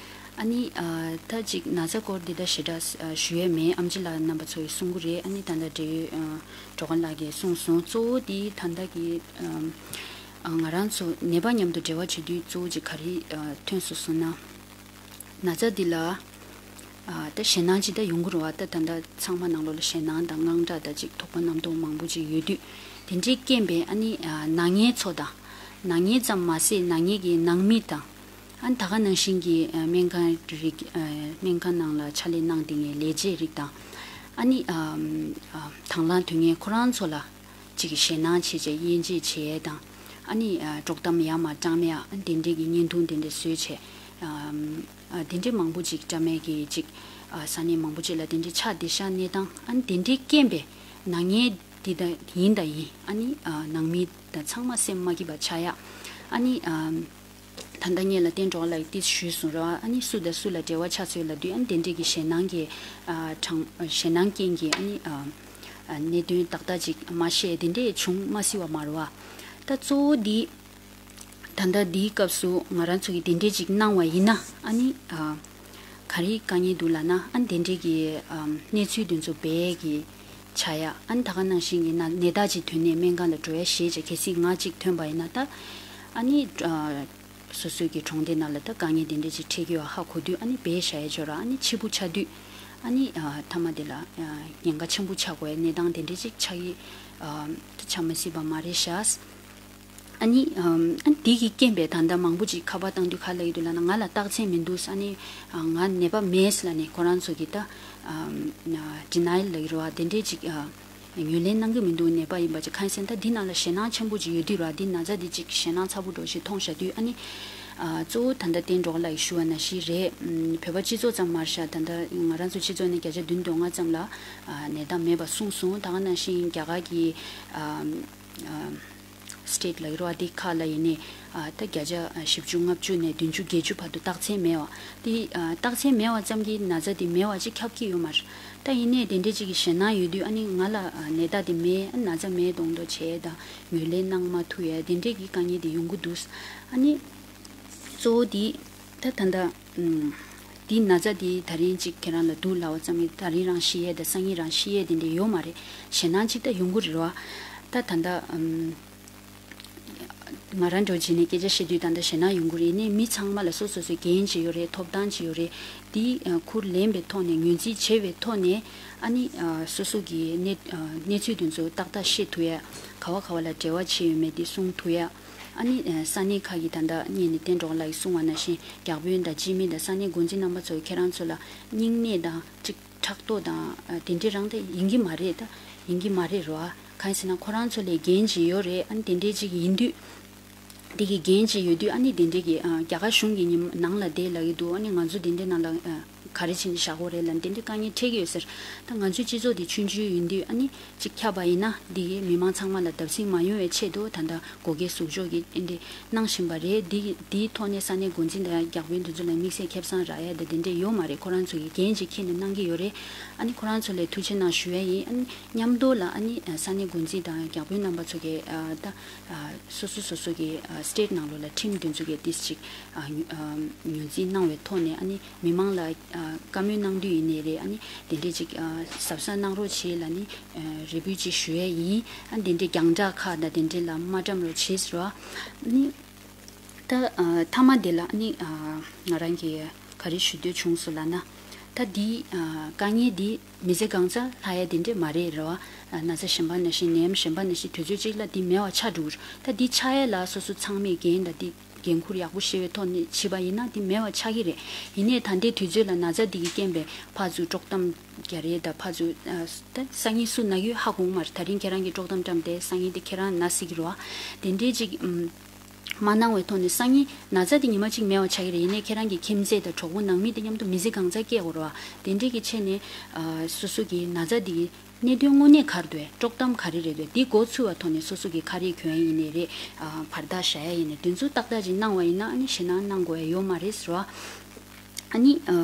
ཨ་ནི་ཨ་ད་ཅིག་ན་ཚ་སྐོར་འདི་ད་ཞེ་དྲག་ཨ་ཞུ་ཡས་མེད། ཨེམ་ཆི་ལགས་རྣམ་པ་ཚོ་ཡིས་གསུང་གི་རེད། ཨ་ནི་ད་ལྟ་འབྲེལ་ཡོད་ཨ་གྲོགས་པོ་ལགས་ཀྱིས་གསུངས་སོང་། གཙོ་བོ་འདི་ད་ལྟ་གི་ཨ་ང་རང་ཚོ་ནད་པ་མཉམ་དུ་འབྲེལ་བ་བྱེད་དུས་གཙོ་བོ་ཅིག་ག་རེ་ཨ་ཐོན་སོང་ཟེར་ན། ན་ཚ་འདི་ལ་ཨ་ད་ཞེད་སྣང་ཅིག་ད་ཡོང་གི་རེད་བ། ད་ད་ལྟ་ཚང་མ་ནང་ལོགས་ལ་ཞེད་སྣང་དང་དངངས་སྐྲག་དང་ཅིག་དོགས་པ་རྣམ་རྟོག་མང་པོ་ཅིག་ཡོད་དུས། དེ་འདྲའི་རྐྱེན་པས་ཨ་ནི་ཨ་ན་མཁན་ཚོ་དང་། ན་མཁན་ཙམ་མ་ཟད་ན་མཁན་གྱི་ནང་མི་དང་། ཨ་ནི་ད་ག་ནང་བཞིན་གྱི་ཨ་སྨན་ཁང་རིགས་ཨ་སྨན་ཁང་ནང་ལ་ཕྱག་ལས་གནང་བསྡད་མཁན་ལས་བྱེད་རིགས་དང་། ཨ་ནི་ཨ་ཨ་དང་བླངས་དོན་གཉེར་ཁོ་རང་ཚོ་ལ་ཅིག་གི་ཞེད་སྣང་བྱེད་བྱས་དབྱེ་འབྱེད་བྱེད་ཡས་དང་། ཨ་ནི་ཨ་དཀྲོག་གཏམ་ཡར་མར་བཀྲམ་ཡས། ཨ་ནི་དེ་འདྲས་ཀྱི་བརྙན་ཐུང་དེ་འདྲས་བཟོས་བྱས། ཨ་ཨ་དེ་འདྲས་མང་པོ་ཅིག་བཀྲམ་ཡས་ཀྱི་ཅིག་ཨ་ས་གནས་མང་པོ་ཅིག་ལ་དེ་འདྲས་ཆགས་བསྡད་ཤག་གནས་སྟངས། ཨ་ནི་དེ་འདྲས་རྐྱེན་པས་ན་མཁན་འདི་ད་ཡིན་ད་ཡིན། ཨ་ནི་ཨ་ནང་མི་དང་ཚང་མ་སེམས་མ་སྐྱིད་པ་ཆགས་ཡ། ཨ་ནི་ཨ་ད་ལྟ་ངེད་ལ་བསྟན་གྲོགས་ལགས་ཏིས་ཞུས་སོང་ར། ཨ་ནི་སུ་དང་སུ་ལ་འབྲེལ་བ་ཆགས་ཚུལ་ལབ་དུས་ཨ་ནི་དེ་འདྲས་ཀྱི་ཞེད་སྣང་གི་ཨ་གྲངས་ཞེད་སྣང་རྐྱེན་གྱིས་ཨ་ནི་ཨ་ཨ་གནད་དོན་ཏག་ཏག་ཅིག་མ་ཤེས་དེ་འདྲས་བྱུང་མ་སྲིད་པ་མ་རེད་བ། ད་གཙོ་བོ་འདི་ད་ལྟ་འདིའི་སྐབས་སུ་ང་རང་ཚོ་གིས་དེ་འདྲས་ཅིག་གནང་བ་ཡིན་ན་ཨ་ནི་ཨ་ག་རེ་དཀའ་ངལ་འདུག་ལབ་ན། ཨ་ནི་དེ་འདྲས་ཀྱི་ཨ་གནས་ཚུལ་དེ་ཚོ་སྦས་ཀྱི་ཆགས་ཡ། ཨ་ནི་ད་ག་ནང་བཞིན་གྱི་ན་ནད་རྟགས་ཅིག་ཐོན་ནས་སྨན་ཁང་ལ་འགྲོ་ཡ་ཞེད་བྱས། གལ་སྲིད་ང་གཅིག་ཐོན་པ་ཡིན་ན་ད་ཨ་ནི་ཨ་སོ་སོའི་གི་གྲོང་སྡེ་ནང་ལ་ད་དཀའ་ངལ་དེ་འདྲ་ཅིག་འཕྲད་ཀྱི་ཡོད་ཧ་གོ་དུས་ཨ་ནི་སྦས་བཞག་ཡ་ཅིག་ཡོད་ར། ཨ་ནི་ཕྱི་པོ་ཆགས་དུས་ ཨ་ནི་ཨ་མཐའ་མ་དེ་ལ་ཨ་ཉེན་ཁ་ཆེན་པོ་ཆགས་དགོས་གནས་སྟངས་དེ་འདྲ་ཅིག་ཆགས་ཀྱི་ཨ་ཆགས་མ་སྲིད་པ་མ་རེད་ཤག་ཨ་ནི་ཨ་འདི་གི་རྐྱེན་པས་ད་ལྟ་མང་པོ་ཅིག་ཁ་པར་བཏང་དུས་ག་ལབ་ཀྱི་འདུག་ལབ་ན། ང་ལ་རྟགས་མཚན་མི་འདུག་ཨ་ནི་ང་ནད་པ་མེད་ལབ་ནས་ཁོ་རང་ཚོ་གིས་ད་ཨ་ཌི་ནའི་ལབ་ཀྱི་རེད་བ། དེ་འདྲས་ཅིག་ཨ་ངོས་ལེན་གནང་གི་མི་འདུག་ནད་པ་ཡིན་པ་ཅིག་གང་ཡིན་ཟེར་ན། ད་འདི་ནང་ལ་ཞེད་སྣང་ཆེན་པོ་ཅིག་ཡོད་དུས་ར། འདི་ན་ཚ་འདི་ཅིག་ཞེད་སྣང་ཚ་པོ་འདྲ་ཞིག་མཐོང་བཞག་དུས། ཨ་ནི་ཨ་གཙོ་བོ་ད་ལྟ་བསྟན་འགྲོ་ལགས་ཞུ་བ་ནང་བཞིན་རེད། ཨམ་བོད་པ་སྤྱི་ཚོགས་ཙམ་མ་རེད་ཤག་ད་ལྟ་ང་རང་ཚོ་སྤྱི་ཚོགས་ནས་བརྒྱ་ཆ་བདུན་དོན་ལྔ་ཙམ་ལ་ཨ་ནད་རྟགས་མེད་པ་གསུངས་སོང་། ད་ག་ནང་བཞིན་རྒྱ་གར་གྱི་ཨ་ཨ་སི་ཊེ་ཊི་ལབ་ཀྱི་རེད་བ། འདི་ཁག་ལ་ཡིན་ནའི་ཨ་ད་བརྒྱ་ཆ་བཞི་བཅུ་ལྔ་བཅུ་ནས་བདུན་ཅུ་བརྒྱད་ཅུ་བར་དུ་རྟགས་མཚན་མེད་པ། འདི་ཨ་རྟགས་མཚན་མེད་པ་ཙམ་གྱིས་ན་ཚ་འདི་མེད་པ་ཅིག་ཁྱབ་ཀྱི་ཡོད་མ་རེད། ད་ཡིན་ནའི་དེ་འདྲའི་ཅིག་གི་ཞེད་སྣང་ཡོད་དུས། ཨ་ནི་ང་ལ་ཨ་ནད་རྟགས་འདི་མེད། ཨ་ན་ཚ་མེད་མདོག་མདོག་བྱས་དང་ངོས་ལེན་གནང་མ་ཐུབ་ཡ་དེ་འདྲའི་གི་དཀའ་ངལ་འདི་ཡོང་གི་འདུག་ཨ་ནི་གཙོ་བོ་འདི་ད་ད་ལྟ་ཨམ་འདི་ན་ཚ་འདི་ད་རིང་ཅིག་ཁྱེད་རང་ལ་སྡུག་ལབ་པ་ཙམ་གྱིས་ད་རིང་རང་ཤི་ཡས་དང་སང་ཉིན་རང་ཤི་ཡས་དེ་འདྲ་ཡོད་མ་རེད། ཞེད་སྣང་ཅིག་ད་ཡོང་གི་རེད་བ། ད་ད་ལྟ་ཨམ་ང་རང་འདྲ་བོ་བྱས་ནས་སྐད་ཆ་བཤད་དུས་ད་ལྟ་ཞེད་སྣང་ཡོང་གི་རེད། ནས་མི་ཚང་མ་ལ་སོ་སོ་སོའི་འགན་ཅིག་ཡོད་རེད། ཐོབ་ཐང་ཅིག་ཡོད་རེད། འདི་ཨ་ཁུར་ལེན་པའི་ཐོག་ནས། ངོས་འཛིན་བྱེད་པའི་ཐོག་ནས། ཨ་ནི་ཨ་སོ་སོ་གི་གནས་ཨ་གནས་ཚུལ་དེ་ཚོ་ཏག་ཏག་ཤེས་ཐུབ་ཡ། ག་བ་ག་བ་ལ་འབྲེལ་བ་བྱས་ཡོད་མེད་འདི་གསུང་ཐུབ་ཡ། ཨ་ནི་ཨ་ས་གནས་ཁག་གི་ད་ལྟ་སྔོན་ནས་བསྟན་འགྲོ་ལགས་ཀྱིས་གསུངས་པ་ནང་བཞིན་བརྒྱ་དཔོན་དང་སྤྱི་མི་དང་ས་གནས་འགོ་འཛིན་རྣམ་པ་ཚོ་ཁྱེད་རང་ཚོ་ལ་སྙིང་ནད་དང་ཅིག་ཕྲག་དོག་དང་ཨ་དེ་འདྲའི་རང་ད་ཡིན་གྱི་མ་རེད། ད་ཡིན་གྱི་མ་རེད་རོ། ཨ་གང་ཡིན་ཟེར་ན་ཁོ་རང་ཚོ་ལ་འགན་ཅིག་ཡོད་རེད། ཨ་ནི་དེ་འདྲའི་ཅིག་ཡིན་དུས། དེ་གི་འགན་ཅིག་ཡོད་དུས། ཨ་ནི་དེ་འདྲའི་གི་ཨ་རྒྱ་གར་གཞུང་གི་ཉིན་ནང་ལ་བསྡད་ལབ་ཀྱི་འདུག་ཨ་ནི་ང་ཚོ་དེ་འདྲའི་ནང་ལ་ཨ་ག་རེ་བྱས་ནས་བཞག་དགོས་རེད་ལབ་ནས་དེ་འདྲའི་དཀའ་ངལ་འཕྲད་ཀྱི་ཡོད་ཟེར། ད་ང་ཚོའི་སྤྱི་ཚོགས་དེ་ཆུང་ཆུང་ཡིན་དུས། ཨ་ནི་ཅིག་ཁྱབ་པ་ཡིན་ན་འདི་གི་མི་མང་ཚང་མ་ལ་བརྡབ་གསིག་མ་ཡོང་བའི་ཆེད་དུ་ད་ལྟ་བགོ་སྐལ་ཟུར་འཇོག་གི་འདི་གནང་བཞིན་པ་རེད། འདི་འདིའི་ཐོག་ནས་ས་གནས་འགོ་འཛིན་དང་བརྒྱ་དཔོན་དེ་ཚོ་ལ་དམིགས་བསལ་ཁེ་བཟང་རག་ཡ་དེ་དེ་འདྲས་ཡོད་མ་རེད། ཁོ་རང་ཚོ་གིས་འགན་ཅིག་འཁྱེར་ནས་གནང་གི་ཡོད་རེད། ཨ་ནི་ཁོ་རང་ཚོ་ལ་ཐུགས་རྗེ་གནང་ཞུ་ཡ་ཡིན། ཨ་ནི་མཉམ་དུ་ལ་ཨ་ནི་ས་གནས་འགོ་འཛིན་དང་བརྒྱ་དཔོན་རྣམ་པ་ཚོ་གིས་ཨ་ད་ཨ་སོ་སོ་སོ་སོ་གི་ཨ་སི་ཊེ་ཊི་ནང་ལོགས་ལ་ཁྲིམས་དེ་ཚོ་གིས་ཏིས་ཅིག་ཨ་ཨ་ངོས་འཛིན་གནང་བའི་ཐོག་ནས། ཨ་ནི་མི་མང་ལ་ཨ་བཀའ་མོལ་གནང་དུས་ཡིན་ནའི་རེད། ཨ་ནི་དེ་འདྲས་ཅིག་ཨ་གཟབ་གཟབ་གནང་རོགས་བྱེད་ལབ་ནི་ཨ་རེ་འབོད་ཅིག་ཞུ་ཡ་ཡིན། ཨ་ནི་དེ་འདྲས་རྒྱང་བསྒྲགས་ཁག་དང་དེ་འདྲས་ལ་མ་བཀྲམ་རོགས་བྱེད་ཟེར་བ། ཨ་ནི། ད་ཨ་མཐའ་མ་དེ་ལ་ནི་ཨ་ང་རང་གིས་ག་རེ་ཞུ་འདོད་བྱུང་སོང་ལབ་ན། ད་འདི་ཨ་དཀའ་ངལ་འདི་མི་ཚེ་གང་ཚ་ལྷག་ཡ་དེ་འདྲས་མ་རེད་རེད་བ། ཨ་ན་ཚ་གཞན་པ་ནང་བཞིན་ནད་ཡམས་གཞན་པ་ནང་བཞིན་དུས་ཚོད་གཅིག་ལ་འདི་མེད་པ་ཆགས་འགྲོ་གི་རེད། ད་འདི་ཆགས་ཡ་ལ་སོ་སོ་ཚང་མས་འགན་དང་འདི་འགན་ཁུར་ཡག་པོ་བཞེས་པའི་ཐོག་ནས་བྱས་པ་ཡིན་ན་འདི་མེད་པ་ཆགས་ཀྱི་རེད། ཡིན་ནའི་ད་ལྟའི་དུས་ཚོད་ལ་ན་ཚ་འདི་གིས་རྐྱེན་པས་ཕར་ཚུར་དཀྲོག་གཏམ་རྒྱག་རེས་དང་། ཕར་ཚུར་ཨ་ད་སང་ཉིན་སུ་ན་ཡོད་ཧ་གོ་གི་མ་རེད། ད་རིང་ཁྱེད་རང་གིས་དཀྲོག་གཏམ་བཀྲམ་སྟེ་སང་ཉིན་དེ་ཁྱེད་རང་ན་སྲིད་ཀྱི་རེད་བ། དེ་འདྲའི་ཅིག་ཨམ། མ་གནང་བའི་ཐོག་ནས་སང་ཉིན་ན་ཚ་དེ་ཉི་མ་གཅིག་མེད་པ་ཆགས་ཀྱི་རེད། ཡིན་ནའི་ཁྱེད་རང་གི་ཁྱིམ་མཚེས་དང་གྲོགས་པོ་ནང་མི་དེ་མཉམ་དུ་མི་ཚེ་གང་ཚ་སྐྱེལ་དགོས་རེད་བ། དེ་འདྲའི་གི་ཆེད་ནས་ཨ་སོ་སོ་གི་ན་ཚ་དེ་གི་གནད་དོན་དངོས་གནས་ག་རེ་འདུག་དཀྲོག་གཏམ་ག་རེ་རེད་འདུག་དེ་མགོ་ཚོས་པའི་ཐོག་ནས་སོ་སོ་གི་ཁ་རས་གྱོན་ཡ་ཡིན་ནའི་རེད། ཨ་བར་ཐག་བཞག་ཡ་ཡིན་ནའི་དེ་ཚོ་ཏག་ཏག་ཅིག་གནང་བ་ཡིན་ན་ཨ་ནི་ཞེད་སྣང་གནང་དགོས་ཡ་ཡོད་མ་རེད་ཟེར་བ། ཨ་ནི་ཨ་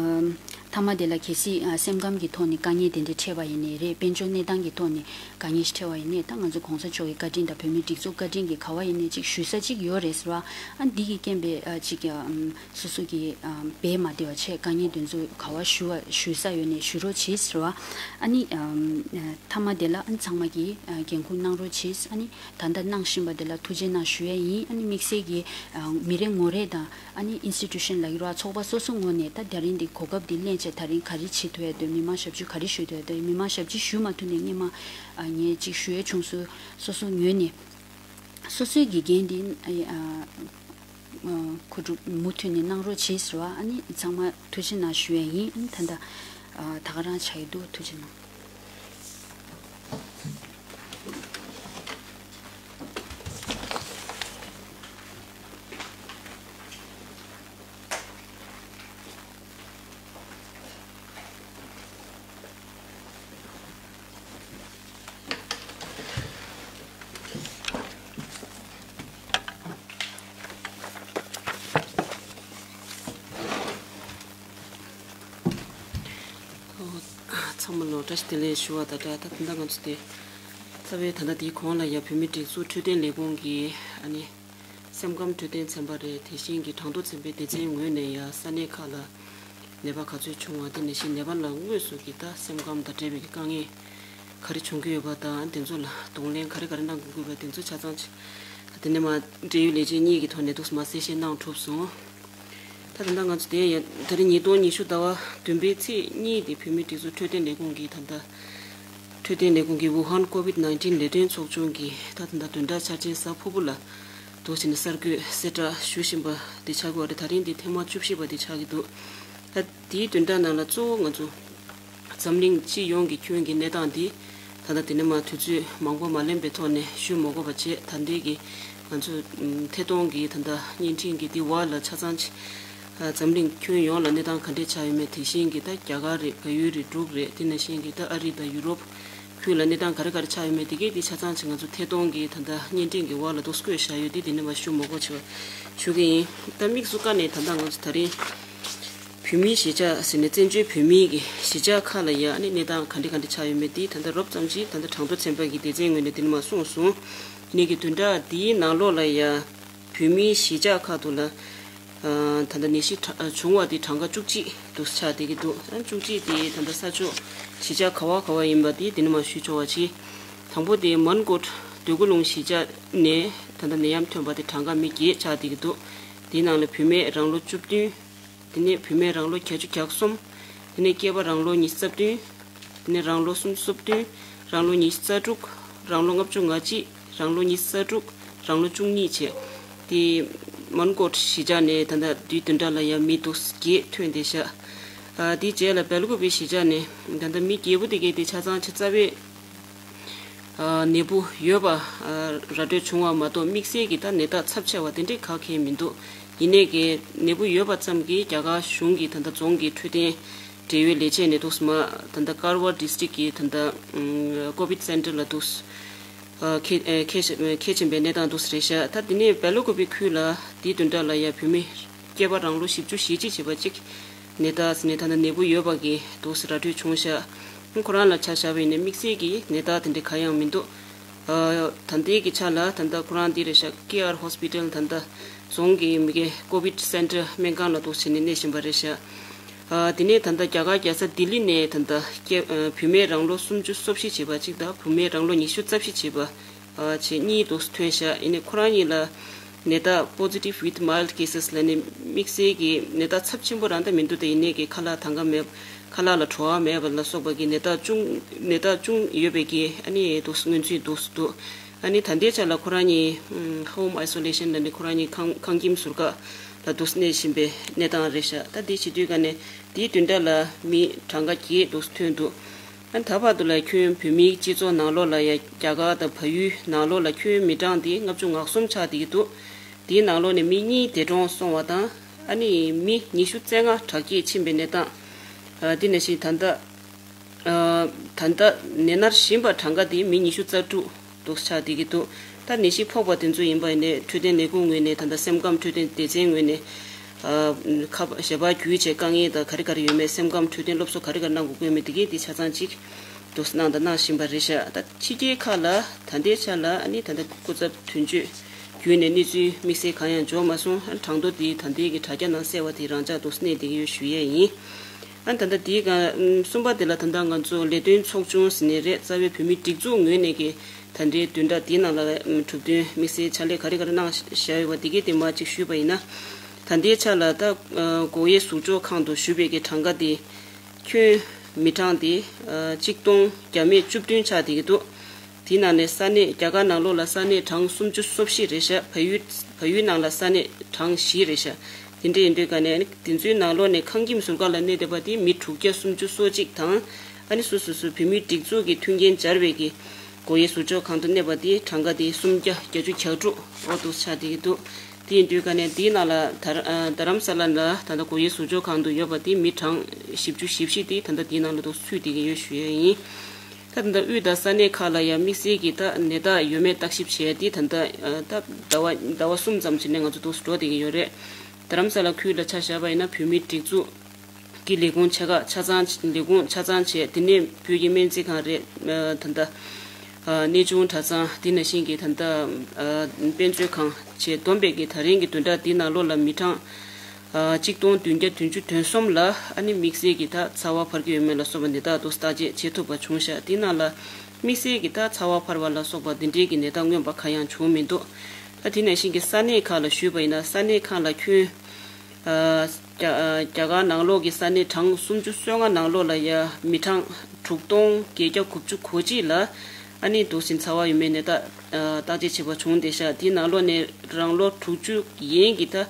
མཐའ་མ་དེ་ལ་གལ་སྲིད་ཨ་སེམས་ཁམས་ཀྱི་ཐོག་ནས་དཀའ་ངལ་དེ་འདྲ་འཕྲད་པ་ཡིན་ནའི་རེད། དཔལ་འབྱོར་གནས་སྟངས་ཀྱི་ཐོག་ནས་དཀའ་ངལ་ཞིག་འཕྲད་པ་ཡིན་ནའི་ད་ང་ཚོ་གོང་ས་མཆོག་གི་བཀའ་དྲིན་དང་བོད་མིའི་སྒྲིག་འཛུགས་བཀའ་དྲིན་གྱིས་ག་བ་ཡིན་ནའི་ཅིག་ཞུ་ས་ཅིག་ཡོད་རེད་ཟེར་བ། ཨ་འདི་གི་རྐྱེན་པས་ཨ་ཅིག་ཨམ་སོ་སོ་གི་ཨམ་འབད་མ་བདེ་བ་བྱས། དཀའ་ངལ་དེ་ཚོ་ག་བ་ཞུ་བ་ཞུ་ས་ཡོད་ནའི་ཞུ་རོགས་བྱེད་ཟེར་བ། ཨ་ནི་ཨམ་མཐའ་མ་དེ་ལ་ཨ་ཚང་མ་གིས་ཨ་འགན་ཁུར་གནང་རོགས་བྱེད། ཨ་ནི་ད་ལྟ་གནང་བཞིན་པ་དེ་ལ་ཐུགས་རྗེ་གནང་ཞུ་ཡ་ཡིན། ཨ་ནི་དམིགས་བསལ་གྱི་ཨ་མི་རེ་ངོ་རེ་དང་ཨ་ནི་ཨིན་སི་ཊི་ཊུ་ཤན་ལབ་ཀྱི་རེད་བ། ཚོགས་པ་སོ་སོ་ངོས་ནས་ད་དེ་རིང་འདི་གོ་སྐབས་འདི་ལེན་བྱས་ད་རིང་ག་རེ་བྱེད་ཐུབ་ཡ་འདུག་མི་མང་ཞབས་ཕྱི་ག་རེ་ཞུ་ཐུབ་ཡ་འདུག་མི་མང་ཞབས་ཕྱི་ཞུ་མ་ཐུབ་ནའི་སྔོན་མ་ཨ་ངས་ཅིག་ཞུ་ཡ་བྱུང་སོང་། སོ་སོ་ངོས་ནས་སོ་སོའི་དགེ་རྒན་འདི་ཨ་ཨ་ཁོ་ཚོ་མུ་མཐུད་ནས་གནང་རོགས་བྱེད་ཟེར་བ། ཨ་ནི་ཚང་མ་ཐུགས་རྗེ་གནང་ཞུ་ཡ་ཡིན། ཨ་ནི་ད་ལྟ་ཨ་ད་ག་རང་ཆགས་ཡི་འདུག་ཐུགས་རྗེ་གནང་། ཚང་མ་ལ་བཀྲ་ཤིས་བདེ་ལེགས་ཞུ་བ་དང་སྦྲགས། ད་ད་ལྟ་ང་ཚོ་དེ་རྩ་བའི་ད་ལྟ་དེའི་གོང་ལ་ཡ་བོད་མིའི་སྒྲིག་འཛུགས་འཕྲོད་བསྟེན་ལས་ཁུངས་ཀྱི་ཨ་ནི་སེམས་ཁམས་འཕྲོད་བསྟེན་ཚན་པ་རེད། དེ་བཞིན་གྱི་གྲངས་ཐོ་ཚན་པའི་སྡེ་ཚན་ངོས་ནས་ཡ་ས་གནས་ཁག་ལ་ནད་པ་ག་ཚོད་བྱུང་བ། དེ་ནང་བཞིན་ནད་པ་ལ་དངོས་སུ་གི་ད་སེམས་ཁམས་དང་འབྲེལ་བའི་གི་དཀའ་ངལ་ག་རེ་བྱུང་གི་ཡོད་པ་དང་། དེ་ཚོ་ལ་གདོང་ལེན་ག་རེ་ག་རེ་གནང་དགོས་པ་དེ་ཚོ་ཆ་ཚང་ཅིག་དེ་ནས་མ་འབྲེལ་ཡོད་ལས་བྱེད་གཉིས་ཀྱི་ཐོག་ནས་འདུག་སེ་མ་གསལ་བཤད་གནང་གྲུབ་སོང་། ད་ད་ལྟ་ང་ཚོ་དེ་ཡང་ད་རེས་ཉིས་སྟོང་ཉི་ཤུ་ཟླ་བ་བདུན་པའི་ཚེས་གཉིས་དེ་བོད་མིའི་སྒྲིག་འཛུགས་འཕྲོད་བསྟེན་ལས་ཁུངས་ཀྱི་ད་ལྟ་འཕྲོད་བསྟེན་ལས་ཁུངས་ཀྱི་ཝུ་ཧན་ཀོ་ཝིད་ནའིན་ཊིན་ལས་དོན་ཚོགས་ཆུང་གི་ད་ད་ལྟ་བདུན་ཕྲག་འཆར་ཅན་གཟའ་ཕུར་བུ་ལ་འདུག་བྱས་ནས་གསར་འགོད་གསལ་བསྒྲགས་ཞུ་བཞིན་པ་དེ་ཆགས་ཀྱི་ཡོད་རེད། ད་རིང་འདི་ཐེངས་མ་བཅུ་བཞི་པ་དེ་ཆགས་ཀྱི་འདུག་ད་དེའི་བདུན་ཕྲག་ནང་ལ་གཙོ་བོ་ང་ཚོ་འཛམ་གླིང་སྤྱི་ཡོངས་ཀྱི་ཁྱོན་གྱི་གནས་སྟངས་འདི་ད་ལྟ་དེ་ནས་མར་དུས་ཚོད་མང་པོ་མ་ལོན་པའི་ཐོག་ནས་ཞུ་མ་དགོས་པ་བྱས། ད་ལྟའི་གི་ང་ཚོ་ཐད་གཏོང་གི་ད་ལྟ་བརྙན་འཕྲིན་གྱི་འདི་བར་ལ་ཆ་ཚང་ཅིག་འཛམ་གླིང་ཁྱོན་ཡོངས་ལ་གནས་སྟངས་ག་འདྲས་ཆགས་ཡོད་མེད། དེ་བཞིན་གྱི་ད་རྒྱ་གར་རེད། བལ་ཡུལ་རེད། འབྲུག་རེད། དེ་ནང་བཞིན་གྱི་ད་ཨ་རི་དང་ཡུ་རོབ་ཁུལ་ལ་གནས་སྟངས་ག་རེ་ག་རེ་ཆགས་ཡོད་མེད། དེ་གས་དེ་ཆ་ཚང་ཅིག་ང་ཚོ་ཐད་གཏོང་གི་ད་ལྟ་བརྙན་འཕྲིན་གྱི་བར་ལ་འདུག་བཀོད་བཞག་ཡོད། དེ་དེ་ནས་མར་ཞུ་མ་དགོས་བྱས་པ་ཞུ་གི་ཡིན། ད་དམིགས་སུ་བཀར་ནས་ད་ལྟ་ང་ཚོ་ད་རིང་བོད་མིའི་གཞིས་ཆགས་ཟེར་ནས་བཙན་བྱོལ་བོད་མིའི་གི་གཞིས་ཆགས་ཁག་ལ་ཡ་ཨ་ནི་གནས་སྟངས་ག་འདྲ་ག་འདྲ་ཆགས་ཡོད་མེད་དེ་ད་ལྟ་རོབ་ཙམ་ཅིག་ད་ལྟ་གྲངས་ཐོ་ཚན་པ་གི་སྡེ་ཚན་ངོས་ནས་དེ་ནས་མར་གསུངས་སོང་། ནས་ཀྱི་བདུན་ཕྲག་འདིའི་ནང་ལོགས་ལ་ཡ་བོད་མིའི་གཞིས་ཆགས་ཁག་ཏུ་ལ་ད་ལྟ་ནད་གཞི་གྲ- བྱུང་བ་དེ་གྲངས་ཀ་བཅུ་གཅིག་ཏུ་ཆགས་བསྡད་ཀྱི་འདུག་ཨ་བཅུ་གཅིག་དེ་ད་ལྟ་ས་ཕྱོགས་གཞིས་ཆགས་ག་བ་ག་བ་ཡིན་པ་དེ་དེ་ནས་མར་ཞུས་ཆོག་པ་བྱས། དང་པོ་དེ་མོན་གྷོ་འདོད་རྒུ་ལུང་གཞིས་ཆགས་ནས་ད་ལྟ་ནད་ཡམས་ཐོན་པ་དེ་གྲངས་ཀ་མི་བརྒྱད་ཆགས་བསྡད་ཀྱི་འདུག་དེའི་ནང་ལ་བུད་མེད་རང་ལོ་བཅུ་བདུན། དེ་ནས་བུད་མེད་རང་ལོ་བརྒྱད་ཅུ་གྱ་གསུམ། དེ་ནས་སྐྱེས་པ་རང་ལོ་ཉི་ཤུ་རྩ་བདུན། དེ་ནས་རང་ལོ་སུམ་ཅུ་སོ་བདུན། རང་ལོ་ཉི་ཤུ་རྩ་དྲུག་རང་ལོ་ལྔ་བཅུ་ང་གཅིག་རང་ལོ་ཉི་ཤུ་རྩ་དྲུག་རང་ལོ་བཅུ་གཉིས་བྱས། དེ་མོན་གྷོ་གཞིས་ཆགས་ནས་ད་ལྟ་དུས་བདུན་ཕྲག་ལ་ཡང་མི་འདུག་བརྒྱད་ཐོན་བསྡད་ཤག་ཨ་དེ་རྗེས་ལ་སྦེལ་ཀོབ་པའི་གཞིས་ཆགས་ནས་ད་ལྟ་མི་བརྒྱད་པོ་དེ་གས་དེ་ཆ་ཚང་ཆ་རྩ་བའི་ཨ་ནད་འབུ་ཡོད་པ་ཨ་ར་སྤྲོད་བྱུང་བ་མ་གཏོགས་དམིགས་བསལ་གྱི་ད་ནད་རྟགས་ཚབས་ཆེ་བ་དེ་འདྲས་ག་གེ་མི་འདུག་ཡིན་ནའི་གི་ནད་འབུ་ཡོད་པ་ཙམ་གྱིས་རྒྱ་གར་གཞུང་གི་ད་ལྟ་རྫོང་གི་འཕྲོད་བསྟེན་འབྲེལ་ཡོད་ལས་བྱེད་ནས་འདུག་སེ་མར་ད་ལྟ་ཀར་ཝར་ཌི་སི་ཊིག་གི་ད་ལྟ་ཀོ་ཝིཌ་སེན་ཊར་ལ་འདུག་སེ་ཨ་ཁེ་ཨ་ཁེ་ཁེ་ཆེན་པའི་གནས་སྟངས་འདུག་སེ་རེད་ཤག་ད་དེ་ནས་སྦེལ་ཀོབ་པའི་ཁུལ་ལ་དེའི་བདུན་ཕྲག་ལ་ཡ་བུད་མེད་སྐྱེས་པ་རང་ལོ་བཞི་བཅུ་ཞེ་གཅིག་བྱས་པ་གཅིག་ནད་རྟགས་ནས་ད་ལྟ་ནད་འབུ་ཡོད་པ་གི་འདུག་སེ་ར་སྤྲོད་བྱུང་ཤག་ཁོ་རང་ལ་ཆ་བཞག་པ་ཡིན་ན་དམིགས་བསལ་གྱི་ནད་རྟགས་དེ་འདྲ་ག་ཡང་མི་འདུག་ཨ་ད་ལྟའི་གི་ཆ་ལ་ད་ལྟ་ཁོ་རང་འདི་རེད་ཤག་ཀེ་ཨར་ཧོ་སི་པི་ཊལ་ད་ལྟ་རྫོང་གི་མི་གི་ཀོ་ཝིཌ་སེན་ཊར་སྨན་ཁང་ལ་འདུག་སེ་བྱས་ནས་གནས་བཞིན་པ་རེད་ཤག་ཨ་དེ་ནས་ད་ལྟ་རྒྱ་གར་རྒྱལ་ས་ལྡི་ལི་ནས་ད་ལྟ་སྐྱེ- ཨ་བུད་མེད་རང་ལོ་སུམ་ཅུ་སོ་བཞི་བྱས་པ་གཅིག་དང་བུད་མེད་རང་ལོ་ཉི་ཤུ་རྩ་བཞི་བྱས་པ་ཨ་བྱས་གཉིས་འདུག་སེ་ཐོན་ཤག་ཡིན་ནའི་ཁོ་རང་གཉིས་ལ་ནད་རྟགས་positive with mild cases ལབ་ནས་དམིགས་བསལ་གྱི་ནད་རྟགས་ཚབས་ཆེན་པོ་རང་ད་མི་འདུག་དེ་ཡིན་ནའི་གི་ཁ་ལག་དང་ག་མེད། ཁ་ལག་ལ་བྲོ་བ་མེད་པ་ལ་སོགས་པ་གི་ནད་རྟགས་ཅུང་ནད་རྟགས་ཅུང་ཡོད་པའི་གི་ཨ་ནི་འདུག་སེ་མངོན་ཚུལ་འདུག་སེ་འདུག་ཨ་ནི་ད་ལྟའི་ཆ་ལ་ཁོ་རང་གཉིས་ཨམ་home isolation ལབ་ནས་ཁོ་རང་གཉིས་ཁང་ཁང་ཁྱིམ་ཟུར་བཀག་ལ་འདུག་སེ་གནས་བཞིན་པའི་གནས་སྟངས་རེད་ཤག་ད་དེ་བྱེད་དུས་ག་ནས་དེའི་བདུན་ཕྲག་ལ་མི་གྲངས་ཀ་བརྒྱད་འདུག་སེ་ཐོན་འདུག་ཨ་ནི་ད་བར་དུ་ལ་ཁྱོན་བོད་མིའི་སྤྱི་ཚོགས་ནང་ལོགས་ལ་ཡ་རྒྱ་གར་དང་བལ་ཡུལ་ནང་ལོགས་ལ་ཁྱོན་མི་གྲངས་དེ་ལྔ་བཅུ་ང་གསུམ་ཆགས་བསྡད་ཀྱི་འདུག་དེའི་ནང་ལོགས་ནས་མི་གཉིས་འདས་གྲོངས་སོང་བ་དང་ཨ་ནི་མི་ཉི་ཤུ་རྩ་ལྔ་དྲག་སྐྱེད་ཕྱིན་པའི་གནས་སྟངས། ཨ་དེ་ནང་བཞིན་ད་ལྟ་ཨ་ད་ལྟ་ནད་མནར་བཞིན་པ་གྲངས་ཀ་དེ་མི་ཉི་ཤུ་རྩ་དྲུག་འདུག་ཆགས་བསྡད་ཀྱི་འདུག་ད་ནད་གཞི་ཕོག་པ་དེ་ཚོ་ཡིན་པ་ཡིན་ནའི་འཕྲོད་བསྟེན་ལས་ཁུངས་ངོས་ནས་ད་ལྟ་སེམས་ཁམས་འཕྲོད་བསྟེན་སྡེ་ཚན་ངོས་ནས་ཨ་ཁ་པར་ཞལ་པར་བརྒྱུད་བྱས་དཀའ་ངལ་དང་ག་རེ་ག་རེ་ཡོད་མེད། སེམས་ཁམས་འཕྲོད་བསྟེན་སློབ་གསོ་ག་རེ་ག་རེ་གནང་དགོས་ཀྱི་ཡོད་མེད་དེ་གས་དེ་ཆ་ཚང་གཅིག་འདུག་སེ་གནང་དང་གནང་བཞིན་པ་རེད་ཤག་ད་ཕྱི་རྒྱལ་ཁག་ལ་ད་ལྟའི་ཆ་ལ་ཨ་ནི་ད་ལྟ་སྐུ་ཚབ་དོན་གཅོད་བརྒྱུད་ནས་གནས་ཚུལ་དམིགས་བསལ་གང་ཡང་འབྱོར་མ་སོང་། ཨ་གྲངས་ཐོ་དེ་ད་ལྟའི་གི་དྲ་རྒྱ་ནང་གསལ་བ་དེ་རང་འཇགས་འདུག་སེ་གནས་བསྡད་ཀྱི་ཡོད་ཞུ་ཡས་ཡིན། ཨ་ད་ལྟ་དེའི་སྒང་གསུམ་པ་དེ་ལ་ད་ལྟ་ང་ཚོ་ལས་དོན་ཚོགས་ཆུང་ཟེར་ནས་རེད། རྩ་བའི་བོད་མིའི་སྒྲིག་འཛུགས་ངོས་ནས་ཀྱི་ད་ལྟའི་བདུན་ཕྲག་འདིའི་ནང་ལ་གྲུབ་དོན་དམིགས་བསལ་ཕྱག་ལས་ག་རེ་ག་རེ་གནང་བཞག་ཡོད་པ་དེ་གས་དེ་མར་ཅིག་ཞུས་པ་ཡིན་ན། ད་ལྟའི་ཆ་ལ་ད་སྒོ་དབྱེ་ཟུར་འཇོག་ཁང་དུ་ཞུགས་པའི་གི་གྲངས་ཀ་དེ་ཁྱོན་མི་གྲངས་དེ་གཅིག་སྟོང་བརྒྱ་མེད་བཅུ་བདུན་ཆགས་བསྡད་ཀྱི་འདུག་དེའི་ནང་ནས་ས་གནས་རྒྱ་གར་ནང་ལོགས་ལ་ས་གནས་གྲངས་སུམ་ཅུ་སོ་བཞི་རེད་ཤག་བལ་ཡུལ་བལ་ཡུལ་ནང་ལ་ས་གནས་གྲངས་བཞི་རེད་ཤག་དེ་འདྲ་ཡིན་དུས་ག་ནས་ཨ་ནི་དེ་ཚོའི་ནང་ལོགས་ནས་ཁང་ཁྱིམ་ཟུར་བཀག་ལ་གནས་བསྡད་པ་དེ་མི་དྲུག་བརྒྱ་སུམ་ཅུ་སོ་གཅིག་དང་། ཨ་ནི་སོ་སོ་སོ་བོད་མིའི་སྒྲིག་འཛུགས་ཀྱི་མཐུན་རྐྱེན་སྦྱར་བའི་གི་སྒོ་དབྱེ་ཟུར་འཇོག་ཁང་དུ་གནས་པ་དེ་གྲངས་ཀ་དེ་སུམ་བརྒྱ་བརྒྱད་ཅུ་གྱ་དྲུག་འོ་འདུག་ཆགས་བསྡད་ཀྱི་འདུག་དེ་ཡིན་དུས་ག་ནས་དེའི་ནང་ལ་དྷ་ར་ཨ་དྷ་རམ་ས་ལ་ལ་ད་ལྟ་སྒོ་དབྱེ་ཟུར་འཇོག་ཁང་དུ་ཡོད་པ་དེ་མི་གྲངས་བཞི་བཅུ་ཞེ་བཞི་དེ་ད་ལྟ་དེའི་ནང་ལ་འདུག་ཚུད་བསྡད་ཀྱི་ཡོད་ཞུ་ཡས་ཡིན། ད་ད་ལྟ་དབུས་དང་ས་གནས་ཁག་ལ་ཡང་དམིགས་བསལ་གྱི་ད་ནད་རྟགས་ཡོད་མེད་བརྟག་ཞིབ་བྱས་ཏེ་ད་ལྟ་ཨ་ད་ཟླ་བ་ཟླ་བ་གསུམ་ཙམ་ཕྱིན་ནས་ང་ཚོ་འདུག་འགྲོ་བསྡད་ཀྱི་ཡོད་རེད། དྷ་རམ་ས་ལ་ཁུལ་ལ་ཆ་བཞག་པ་ཡིན་ན་བོད་མིའི་སྒྲིག་འཛུགས་ཀྱི་ལས་ཁུངས་ཆེ་ཁག་ཆ་ཚང་ལས་ཁུངས་ཆ་ཚང་བྱས། དེ་ནས་བོད་ཀྱི་སྨན་རྩིས་ཁང་རེད། ཨ་ད་ལྟ་ཨ་གནས་ཆུང་གྲྭ་ཚང་དེ་ནང་བཞིན་གྱི་ད་ལྟ་ཨ་དཔེ་མཛོད་ཁང་བཅས་བསྡོམས་པས་ཀྱི་ད་རིང་གི་བདུན་ཕྲག་འདིའི་ནང་ལོགས་ལ་མི་གྲངས་ཨ་གཅིག་སྟོང་བདུན་བརྒྱ་བདུན་ཅུ་དོན་གསུམ་ལ་ཨ་ནི་དམིགས་བསལ་གྱི་ད་ཚ་བ་འཕར་གྱི་ཡོད་མེད་ལ་སོགས་པ་ནད་རྟགས་དུ་བརྟག་དཔྱད་བྱེད་ཐུབ་པ་བྱུང་ཤག་དེའི་ནང་ལ་དམིགས་བསལ་གྱི་ད་ཚ་བ་འཕར་བ་ལ་སོགས་པ་འདི་འདྲའི་གི་ནད་རྟགས་མངོན་པ་གང་ཡང་བྱུང་མི་འདུག་ད་དེ་ནང་བཞིན་གྱི་ས་གནས་ཁག་ལ་ཞུས་པ་ཡིན་ན་ས་གནས་ཁག་ལ་ཁྱོན་ ཨ་རྒྱ་ཨ་རྒྱ་གར་ནང་ལོགས་ཀྱི་ས་གནས་གྲངས་སུམ་ཅུ་སོ་ལྔ་ནང་ལོགས་ལ་ཡ་མི་གྲངས་དྲུག་སྟོང་བརྒྱད་བརྒྱ་དགུ་བཅུ་གོ་གཅིག་ལ་ཨ་ནི་འདུག་སེ་ཚ་བ་ཡོད་མེད་ནས་ད་ཨ་བརྟག་དཔྱད་བྱས་པ་བྱུང་བསྡད་ཤག་དེའི་ནང་ལོགས་ནས་རང་ལོ་དྲུག་ཅུ་ཡན་གྱི་ད་ཨ་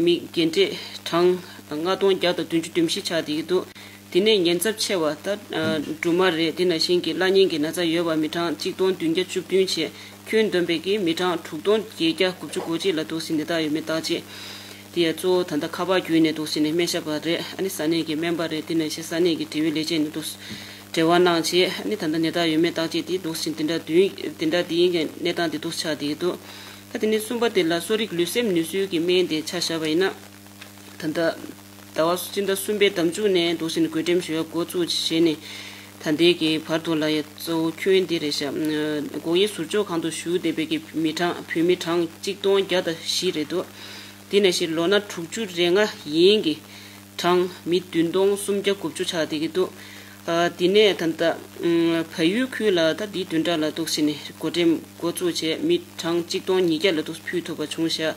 མི་རྒན་གྲས་གྲངས་ལྔ་སྟོང་བརྒྱ་དང་བདུན་ཅུ་དོན་བཞི་ཆགས་བསྡད་ཀྱི་འདུག་དེ་ནས་ཉེན་ཚབས་ཆེ་བ་ད་ཨ་སྦྲུམ་མ་རེད། དེ་ནང་བཞིན་གྱི་གླ་རྙིང་གི་ན་ཚ་ཡོད་པ་མི་གྲངས་གཅིག་སྟོང་བདུན་བརྒྱ་བཅུ་བདུན་བྱས། ཁྱོན་བསྡོམས་པའི་གི་མི་གྲངས་དྲུག་སྟོང་བརྒྱད་བརྒྱ་དགུ་བཅུ་གོ་གཅིག་ལ་འདུག་སེ་ནད་རྟགས་ཡོད་མེད་བརྟག་དཔྱད་དེ་ཡང་གཙོ་བོ་ད་ལྟ་ཁ་པར་བརྒྱུད་ནས་འདུག་སེ་ནས་སྨན་ཞབས་པ་རེད། ཨ་ནི་ས་གནས་ཀྱི་སྨན་པ་རེད། དེ་ནང་བཞིན་ས་གནས་ཀྱི་འབྲེལ་ཡོད་ལས་བྱེད་ནས་འདུག་འབྲེལ་བ་གནང་བྱས། ཨ་ནི་ད་ལྟ་ནད་རྟགས་ཡོད་མེད་བརྟག་དཔྱད་དེ་འདུག་སེ་དེ་འདྲ་བདུན་དེ་འདྲ་དེ་ཡིན་གྱི་གནས་སྟངས་དེ་འདུག་ཆགས་བསྡད་ཀྱི་འདུག་ད་དེ་ནས་གསུམ་པ་དེ་ལ་གསོ་རིག་ལུས་སེམས་ནུས་གསོའི་གི་སྨན་དེ་ཆ་བཞག་པ་ཡིན་ན། ད་ལྟ་ཟླ་བ་སྤྱི་ཟླ་གསུམ་པའི་ཟླ་མཇུག་ནས་འདུག་སེ་ནས་བགོ་འགྲེམས་ཞུ་ཡ་འགོ་བཙུགས་བྱས་ནས་ད་ལྟའི་གི་བར་དུ་ལ་ཡ་གཙོ་བོ་ཁྱོན་འདི་རེད་ཤག་སྒོ་དབྱེ་ཟུར་འཇོག་ཁང་དུ་བཞུགས་བསྡད་པའི་གི་མི་གྲངས་བོད་མི་གྲངས་གཅིག་སྟོང་བརྒྱ་དང་བཞི་རེད་འདུག་དེ་ནང་བཞིན་ལོ་ན་དྲུག་ཅུ་རེ་ལྔ་ཡན་གྱི་གྲངས་མི་བདུན་སྟོང་སུམ་བརྒྱ་དགུ་བཅུ་ཆགས་བསྡད་ཀྱི་འདུག་ཨ་དེ་ནས་ད་ལྟ་ཨམ་བལ་ཡུལ་ཁུལ་ལ་ད་འདིའི་བདུན་ཕྲག་ལ་འདུག་སེ་ནས་བགོ་འགྲེམས་འགོ་བཙུགས་བྱས་མི་གྲངས་གཅིག་སྟོང་ཉིས་བརྒྱ་ལ་འདུག་ཕུལ་ཐུབ་པ་བྱུང་ཤག་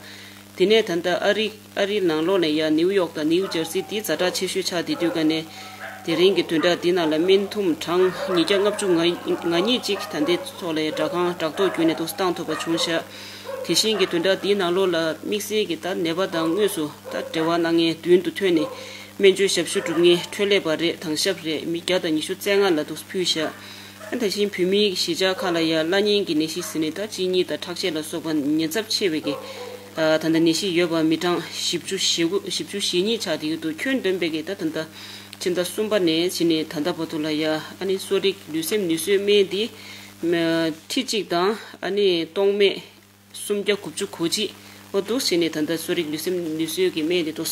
དེ་ནས་ད་ལྟ་ཨ་རི་ཨ་རིའི་ནང་ལོགས་ནས་ཡང་ནིའུ་ཡོག་དང་ནིའུ་ཇར་སི་དེ་ཛ་དྲག་ཆེ་ཤོས་ཆགས་བསྡད་དུས་ཀ་ནས་དེ་རིང་གི་བདུན་ཕྲག་འདི་ནང་ལ་སྨན་ཐུམ་གྲངས་ཉིས་བརྒྱ་ལྔ་བཅུ་ང་གཉིས་ཅིག་ད་ལྟའི་ཐོག་ལ་ཡང་སྦྲག་ཁང་སྦྲག་ཐོག་བརྒྱུད་ནས་འདུག་བཏང་ཐུབ་པ་བྱུང་ཤག་དེ་བཞིན་གྱི་བདུན་ཕྲག་འདིའི་ནང་ལོགས་ལ་དམིགས་བསལ་གྱི་ད་ནད་པ་དང་དངོས་སུ་ད་འབྲེལ་བ་གནང་མཁན་མདུན་དུ་ཐོན་ནས་སྨན་བཅོས་ཞབས་ཞུ་སྒྲུབ་མཁན་འཕྲོད་ལས་པ་རེད། དྭང་ཞབས་རེད། མི་བརྒྱ་དང་ཉི་ཤུ་རྩ་ལྔ་ལ་འདུག་ཕུལ་ཤག་ཨ་ནི་ད་བཞིན་བོད་མིའི་གཞིས་ཆགས་ཁག་ལ་ཡང་གླ་རྙིང་གི་ནད་གཞི་ཟེར་ནས་ད་གཅིན་སྙི་དང་ཁྲག་ཤེད་ལ་སོགས་པ་ཉེན་ཚབས་ཆེ་བའི་གི་ཨ་ད་ལྟ་ནད་གཞི་ཡོད་པ་མི་གྲངས་བཞི་བཅུ་ཞེ་དགུ་བཞི་བཅུ་ཞེ་གཉིས་ཆགས་བསྡད་ཀྱི་འདུག་ཁྱོན་བསྡོམས་པའི་གི་ད་ད་ལྟ་ཕྱི་ཟླ་གསུམ་པ་ནས་ཕྱིན་ནས་ད་ལྟ་བར་དུ་ལ་ཡ་ཨ་ནི་གསོ་རིག་ལུས་སེམས་ནུས་གསོའི་སྨན་འདི་ཁྲི་གཅིག་དང་ཨ་ནི་སྟོང་མེད་སུམ་བརྒྱ་དགུ་བཅུ་གོ་གཅིག་འོ་འདུག་སེ་ནས་ད་ལྟ་གསོ་རིག་ལུས་སེམས་ནུས་གསོའི་གི་སྨན་དེ་འདུག་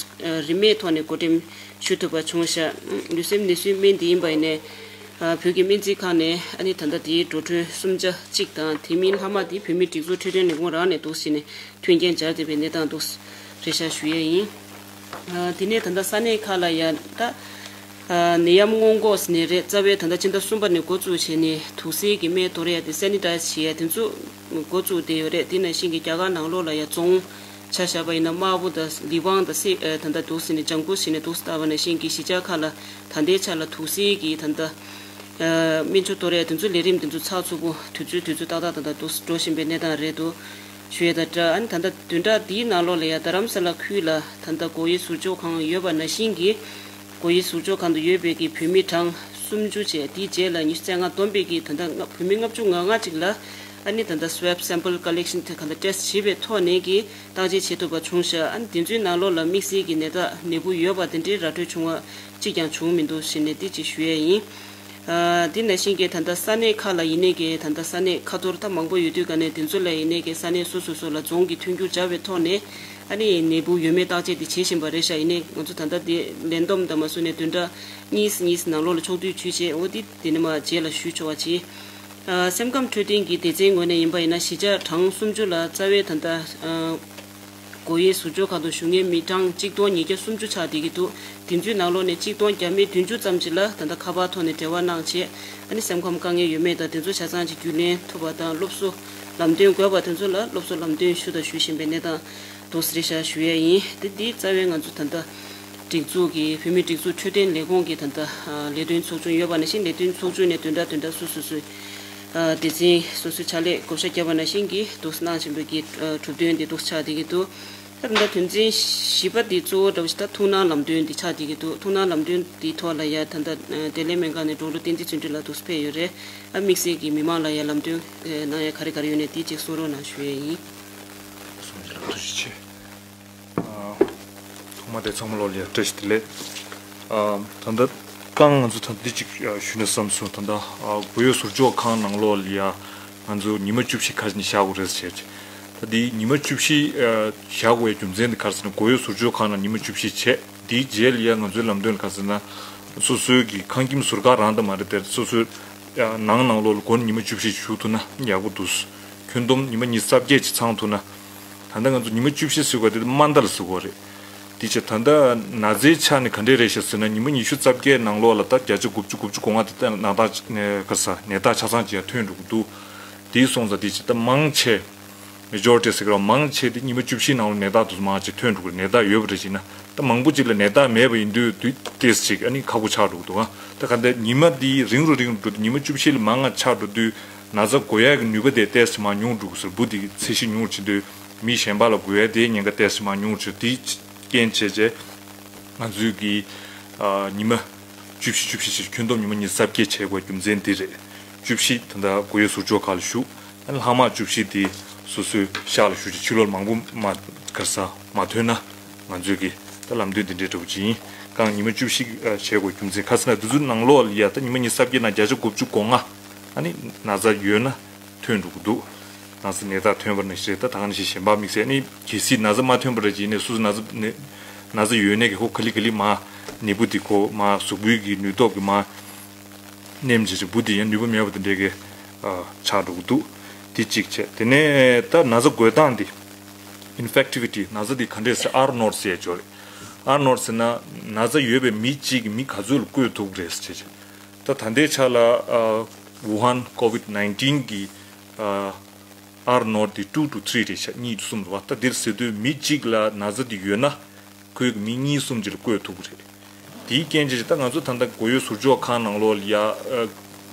རིན་མེད་ཐོག་ནས་བགོ་འགྲེམས་ཞུ་ཐུབ་པ་བྱུང་ཤག་ལུས་སེམས་ནུས་གསོའི་སྨན་དེ་ཡིན་པ་ཡིན་ནའི་བོད་ཀྱི་སྨན་རྩིས་ཁང་ནས་ཨ་ནི་ད་ལྟ་དེའི་འགྲོ་གྲོན་སུམ་ཆ་གཅིག་དང་དེ་མིན་ལྷག་མ་དེ་བོད་མིའི་སྒྲིག་འཛུགས་འཕྲོད་བསྟེན་ལས་ཁུངས་རང་ནས་འདུག་སེ་ནས་མཐུན་རྐྱེན་སྦྱར་བསྡད་པའི་གནས་སྟངས་འདུག་རེ་བཞག་ཞུ་ཡས་ཡིན། དེ་ནས་ད་ལྟ་ས་གནས་ཁག་ལ་ཡང་ད་ནད་ཡམས་སྔོན་འགོག་ནད་རིགས་རྩ་བའི་ད་ལྟ་ཕྱི་ཟླ་གསུམ་པ་ནས་འགོ་བཙུགས་བྱས་ནས་དུག་སེལ་གྱི་སྨན་གཏོར་ཡ་དེ་སེ་ནི་ཏའི་ཛི་བྱེད་ཡ་དེ་ཚོ་འགོ་བཙུགས་བསྡད་ཡོད་རེད། དེ་ནང་བཞིན་གྱི་རྒྱ་གར་ནང་ལོགས་ལ་ཡང་རྫོང་ཆ་བཞག་པ་ཡིན་ན་དམར་པོ་དང་ལི་ཝང་དང་སེ་ད་ལྟ་འདུག་སེ་ནས་ལྗང་ཁུ་ཟེར་ནས་འདུག་སེ་བཏགས་པ་ནང་བཞིན་གྱི་གཞིས་ཆགས་ཁག་ལ་ད་ལྟའི་ཆ་ལ་དུག་སེལ་གྱི་ད་ལྟ་སྨན་བཅོས་གཏོར་ཡ་དེ་ཚོ་ལས་རིམ་དེ་ཚོ་ཚགས་ཚུད་པོ་དུས་ཚོད་དུས་ཚོད་ཏག་ཏག་ད་ལྟ་འདུག་སེ་འགྲོ་བཞིན་པའི་གནས་སྟངས་རེད་འདུག་ཞུ་ཡས་དང་སྦྲགས། ཨ་ནི་ད་ལྟ་བདུན་ཕྲག་འདིའི་ནང་ལོགས་ལ་ཡང་རྡ་རམ་ས་ལ་ཁུལ་ལ་ད་ལྟ་སྒོ་དབྱེ་ཟུར་འཇོག་ཁང་ཡོད་པ་ནང་བཞིན་གྱི་སྒོ་དབྱེ་ཟུར་འཇོག་ཁང་དུ་ཡོད་པའི་གི་བོད་མི་གྲངས་སུམ་ཅུ་བྱས། དེའི་རྗེས་ལ་ཉི་ཤུ་རྩ་ལྔ་བསྡོམས་པའི་གི་ད་ལྟ་ལྔ་བོད་མི་ལྔ་བཅུ་ང་ལྔ་ཅིག་ལ་ཨ་ནི་ད་ལྟ་སི་ཝེབ་སེམ་པལ་ཀ་ལེག་ཤན་དེ་ག་ད་ཊེ་སི་བྱས་པའི་ཐོག་ནས་གི་བརྟག་དཔྱད་བྱེད་ཐུབ་པ་བྱུང་ཤག་ཨ་ནི་དེ་ཚོའི་ནང་ལོགས་ལ་དམིགས་བསལ་གྱི་ནད་རྟགས་ནད་འབུ་ཡོད་པ་དེ་འདྲའི་ར་སྤྲོད་བྱུང་བ་གཅིག་ཀྱང་བྱུང་མི་འདུག་ཟེར་ནས་དེ་ཅིག་ཞུ་ཡས་ཡིན། ཨ་དེ་ནང་བཞིན་གྱི་ད་ལྟ་ས་གནས་ཁག་ལ་ཡིན་ནའི་གི་ད་ལྟ་ས་གནས་ཁ་ཐོར་ད་མང་པོ་ཡོད་དུས་ག་ནས་དེ་ཚོ་ལ་ཡིན་ནའི་གི་ས་གནས་སོ་སོ་སོ་ལ་རྫོང་གི་མཐུན་འགྱུར་སྦྱར་བའི་ཐོག་ནས་ཨ་ནི་ནད་འབུ་ཡོད་མེད་བརྟག་དཔྱད་དེ་བྱེད་བཞིན་པ་རེད་ཤག་ཡིན་ནའི་ང་ཚོ་ད་ལྟ་དེ་ལན་བསྡོམས་དང་མ་བཟོས་ནས་བདུན་ཕྲག་གཉིས་གཉིས་ནང་ལོགས་ལ་ཕྱོགས་བསྡུས་བྱས་བྱས་འོ་དེ་དེ་ནས་མ་རྗེས་ལ་ཞུ་ཆོག་པ་བྱེད། ཨ་སེམས་ཁམས་འཕྲོད་བསྟེན་གྱི་སྡེ་ཚན་ངོས་ནས་ཡིན་པ་ཡིན་ན་གཞིས་ཆགས་གྲངས་སུམ་ཅུ་ལ་རྩ་བའི་ད་ལྟ་ཨ་སྒོ་དབྱེ་ཟུར་འཇོག་ཁང་དུ་བཞུགས་མཁན་མི་གྲངས་གཅིག་སྟོང་ཉིས་བརྒྱ་སུམ་ཅུ་ཆགས་བསྡད་ཀྱི་འདུག་དེ་ཚོའི་ནང་ལོགས་ནས་གཅིག་སྟོང་བརྒྱ་མེད་བདུན་ཅུ་ཙམ་ཅིག་ལ་ད་ལྟ་ཁ་པར་ཐོག་ནས་འབྲེལ་བ་གནང་བྱས་ཨ་ནི་སེམས་ཁམས་དཀའ་ངལ་ཡོད་མེད་དང་དེ་ཚོ་ཆ་ཚང་ཅིག་རྒྱུས་ལོན་ཐུབ་པ་དང་སློབ་གསོ་ལམ་སྟོན་དགོས་པ་དེ་ཚོ་ལ་སློབ་གསོ་ལམ་སྟོན་ཞུ་དང་ཞུ་བཞིན་པའི་གནས་སྟངས་འདུག་སེ་རེད་ཤག་ཞུ་ཡས་ཡིན། དེ་འདི་རྩ་བའི་ང་ཚོ་ད་ལྟ་སྒྲིག་འཛུགས་ཀྱི་བོད་མིའི་སྒྲིག་འཛུགས་འཕྲོད་བསྟེན་ལས་ཁུངས་ཀྱི་ད་ལྟ་ལས་དོན་ཚོགས་ཆུང་ཡོད་པ་ནང་བཞིན་ལས་དོན་ཚོགས་ཆུང་ནས་བདུན་ཕྲག་བདུན་ཕྲག་སོ་སོ་སོའི་སྡེ་ཚན་སོ་སོའི་ཕྱག་ལས་བགོ་བཤའ་བརྒྱབ་པ་ནང་བཞིན་གྱི་འདུག་སེ་གནང་བཞིན་པའི་གི་གྲུབ་དོན་འདི་འདུག་སེ་ཆགས་བསྡད་ཀྱི་འདུག་ད་ལྟ་དོན་ཚན་བཞི་པ་འདི་གཙོ་བོ་འདྲ་བོ་ཞིག་ད་ཐུགས་སྣང་ལམ་སྟོན་འདི་ཆགས་བསྡད་ཀྱི་འདུག་ཐུགས་སྣང་ལམ་སྟོན་འདིའི་ཐོག་ལ་ཡ་ད་ལྟ་བདེ་ལེགས་སྨན་ཁང་ནས་ཌོག་ཊར་བསྟན་འཛིན་བརྩོན་འགྲུས་ལགས་འདུག་སེ་ཕེབས་ཡོད་རེད། ཨ་དམིགས་བསལ་གྱི་མི་མང་ལ་ཡ་ལམ་སྟོན་གནང་ཡ་ག་རེ་ག་རེ་ཡོད་ནས་དེ་ཅིག་གསུང་རོགས་གནང་ཞུ་ཡས་ཡིན། ཐུགས་རྗེ་ཆེ། ཨ་ཐོག་མ་དེ་ཚང་མ་ལོ་ལ་ཡ་བཀྲ་ཤིས་བདེ་ལེགས། ཨ་ད་ལྟ་རྐང་ང་ཚོ་ད་འདི་གཅིག་ཞུ་ན་བསམ་སོང་། ད་ལྟ་ཨ་སྒོ་དབྱེ་ཟུར་འཇོག་ཁང་ནང་ལོགས་ལ་ཡ་ང་ཚོ་ཉི་མ་བཅུ་བཞི་ཁ་ནས་བཞག་དགོས་རེད་ཟེར་བྱས། ད་འདི་ཉི་མ་བཅུ་བཞི་ཨ་བཞག་དགོས་ཡ་རྒྱུ་མཚན་དེ་ག་རེ་ཟེར་ན་སྒོ་དབྱེ་ཟུར་འཇོག་ཁང་ནང་ཉི་མ་བཅུ་བཞི་བྱས། དེའི་རྗེས་ལ་ཡ་ང་ཚོའི་ལམ་སྟོན་ལ་ག་རེ་ཟེར་ན་སོ་སོའི་གི་ཁང་ཁྱིམ་ཟུར་ཁག་རང་ད་མ་རེད་དེ་སོ་སོའི་ཨ་ནང་ནང་ལོགས་ལ་སྒོ་ཉི་མ་བཅུ་བཞི་ཞུགས་ཐུབ་ན་ཡག་པོ་འདུག་ཁྱོན་བསྡོམས་ཉི་མ་ཉི་ཤུ་རྩ་བརྒྱད་ཅིག་ཚང་ཐུབ་ན། ད་ལྟ་ང་ཚོ་ཉི་མ་བཅུ་བཞི་ཟེར་བ་དེ་དམའ་མཐའ་ལ་ཟེར་བ་རེད། དེ་བྱས་ད་ལྟ་ན་ཚའི་ཆ་ནས་ག་འདྲས་རེད་ཤག་ཟེར་ན་ཉི་མ་ཉི་ཤུ་རྩ་བརྒྱད་ནང་ལོགས་ལ་ད་བརྒྱ་ཆ་དགུ་བཅུ་དགུ་བཅུ་གོ་ལྔ་དེ་ད་ནད་རྟགས་ནས་ག་ས་ནད་རྟགས་ཆ་ཚང་ཅིག་ཡང་ཐོན་འགྲོ་གི་འདུག་དེ་སོང་ཙང་དེ་བྱས་ད་མང་ཆེ་ མེ་ཇོ་རི་ཊི་ཟེར་གི་རེད་བ། མང་ཆེ་དེ་ཉི་མ་བཅུ་བཞི་ནང་ལ་ནད་རྟགས་དེ་ཚོ་མང་ཆེ་ཐོན་འགྲོ་གི་རེད། ནད་རྟགས་ཡོད་པ་རེད་ཅེ་ན། ད་མང་པོ་ཅིག་ལ་ནད་རྟགས་མེད་པ་ཡིན་དུས་དེ་ཏོག་ཙམ་ཅིག་ཨ་ནི་ཁག་པོ་ཆགས་འགྲོ་གི་འདུག་ཨ། ད་ག་འདྲ་ཉི་མ་དེ་རིང་རུ་རིང་རུ་འགྲོ་དུས་ཉི་མ་བཅུ་བཞི་ལས་མང་ང་ཆགས་འགྲོ་དུས་ན་ཚ་འགོས་ཡག་གི་ནུས་པ་དེ་ཏོག་ཙམ་མར་ཉུང་འགྲོ་གི་ཟེར། འབུ་དེ་གི་ཚད་གཞི་ཉུང་རུ་ཕྱིན་དུས་མི་གཞན་པ་ལ་འགོས་ཡག་དེའི་ཉེན་ཁ་ཏོག་ཙམ་མར་ཉུང་རུ་ཕྱིན། དེའི་རྐྱེན་བྱས་རྗེས་ང་ཚོས་ཀྱི་ཨ་ཉི་མ་བཅུ་བཞི་བཅུ་བཞི་ཞེས་ཁྱོན་བསྡོམས་ཉི་མ་ཉི་ཤུ་རྩ་བརྒྱད་བྱེད་དགོས་རྒྱུ་མཚན་འདི་རེད། བཅུ་བཞི་ད་ལྟ་འགོག་ཡའི་ཟུར་འཇོག་ཁག་ལ་ཞུགས། ཨ་ནི་ལྷག་མ་བཅུ་བཞི་དེ་སོ་སོའི་ཤག་ལ་ཞུགས་ཀྱི། ཕྱི་ལོགས་མང་པོ་མ་ག་རེ་ཟ་མ་ཐོན་ན་ང་ཚོས་ཀྱི་ད་ལམ་སྟོན་འདི་འདྲའི་འདྲ་པོ་ཅིག་ཡིན། རྐང་ཉི་མ་བཅུ་བཞི་བྱེད་དགོས་རྒྱུ་མཚན་ག་རེ་ཟེར་ན། འདི་ཚོའི་ནང་ལོགས་ལ་ཡ་ད་ཉི་མ་ཉི་ཤུ་རྩ་བརྒྱད་ནང་བརྒྱ་ཆ་དགུ་བཅུ་གོ་ལྔ་ཨ་ནི་ན་ཚ་ཡོད་ན་ཐོན་འགྲོ་གི་འདུག་ན་ཚ་ནད་རྟགས་ཐོན་པ་ནང་བཞིན་རེད། ད་ད་ག་ནང་བཞིན་གཞན་པ་དམིགས་བསལ་ནི་གལ་སྲིད་ན་ཚ་མ་ཐོན་པ་རེད་ཅེ་ནས་སོ་སོ་ན་ཚ་ནད་ན་ཚ་ཡོད་ནས་ཀྱི་ཁོ་ག་ལེ་ག་ལེ་མར་ནད་འབུ་དེ་ཁོ་མར་གཟུགས་པོའི་གི་ནུས་སྟོབས་ཀྱིས་མར་ནེམ་བྱས་བྱས་འབུ་དེ་ཡང་ནུས་པ་མེད་པ་དེ་འདྲའི་གི་ཨ་ཆགས་འགྲོ་གི་འདུག་དེ་གཅིག་བྱས། དེ་ནས་ད་ན་ཚ་འགོས་སྟངས་དེ་infectivity ན་ཚ་དེ་ག་འདྲས་ཟེར་R naught ཟེར་ཡ་ཅིག་ཡོད་རེད། R naught ཟེར་ན་ན་ཚ་ཡོད་པའི་མི་གཅིག་གིས་མི་ག་ཚོད་ལ་བཀོད་ཐུབ་ཀྱི་རེད་ཟེར་བྱས་བྱས། ད་ད་ལྟའི་ཆ་ལ་ཨ་Wuhan COVID nineteen གི་ཨ་R naught དེ་two to three རེད་ཤག་གཉིས་གསུམ་རེད་བ། ད་འདིར་ཟེར་དུས་མི་གཅིག་ལ་ན་ཚ་དེ་ཡོད་ན་ཁོའི་མི་གཉིས་གསུམ་ཅིག་ལ་བཀོད་ཐུབ་ཀྱི་རེད། དེའི་རྐྱེན་བྱས་ད་ང་ཚོ་ད་ལྟ་འགོག་ཡའི་ཟུར་འཇོག་ཁང་ནང་ལོགས་ལ་ཡ་ཨ་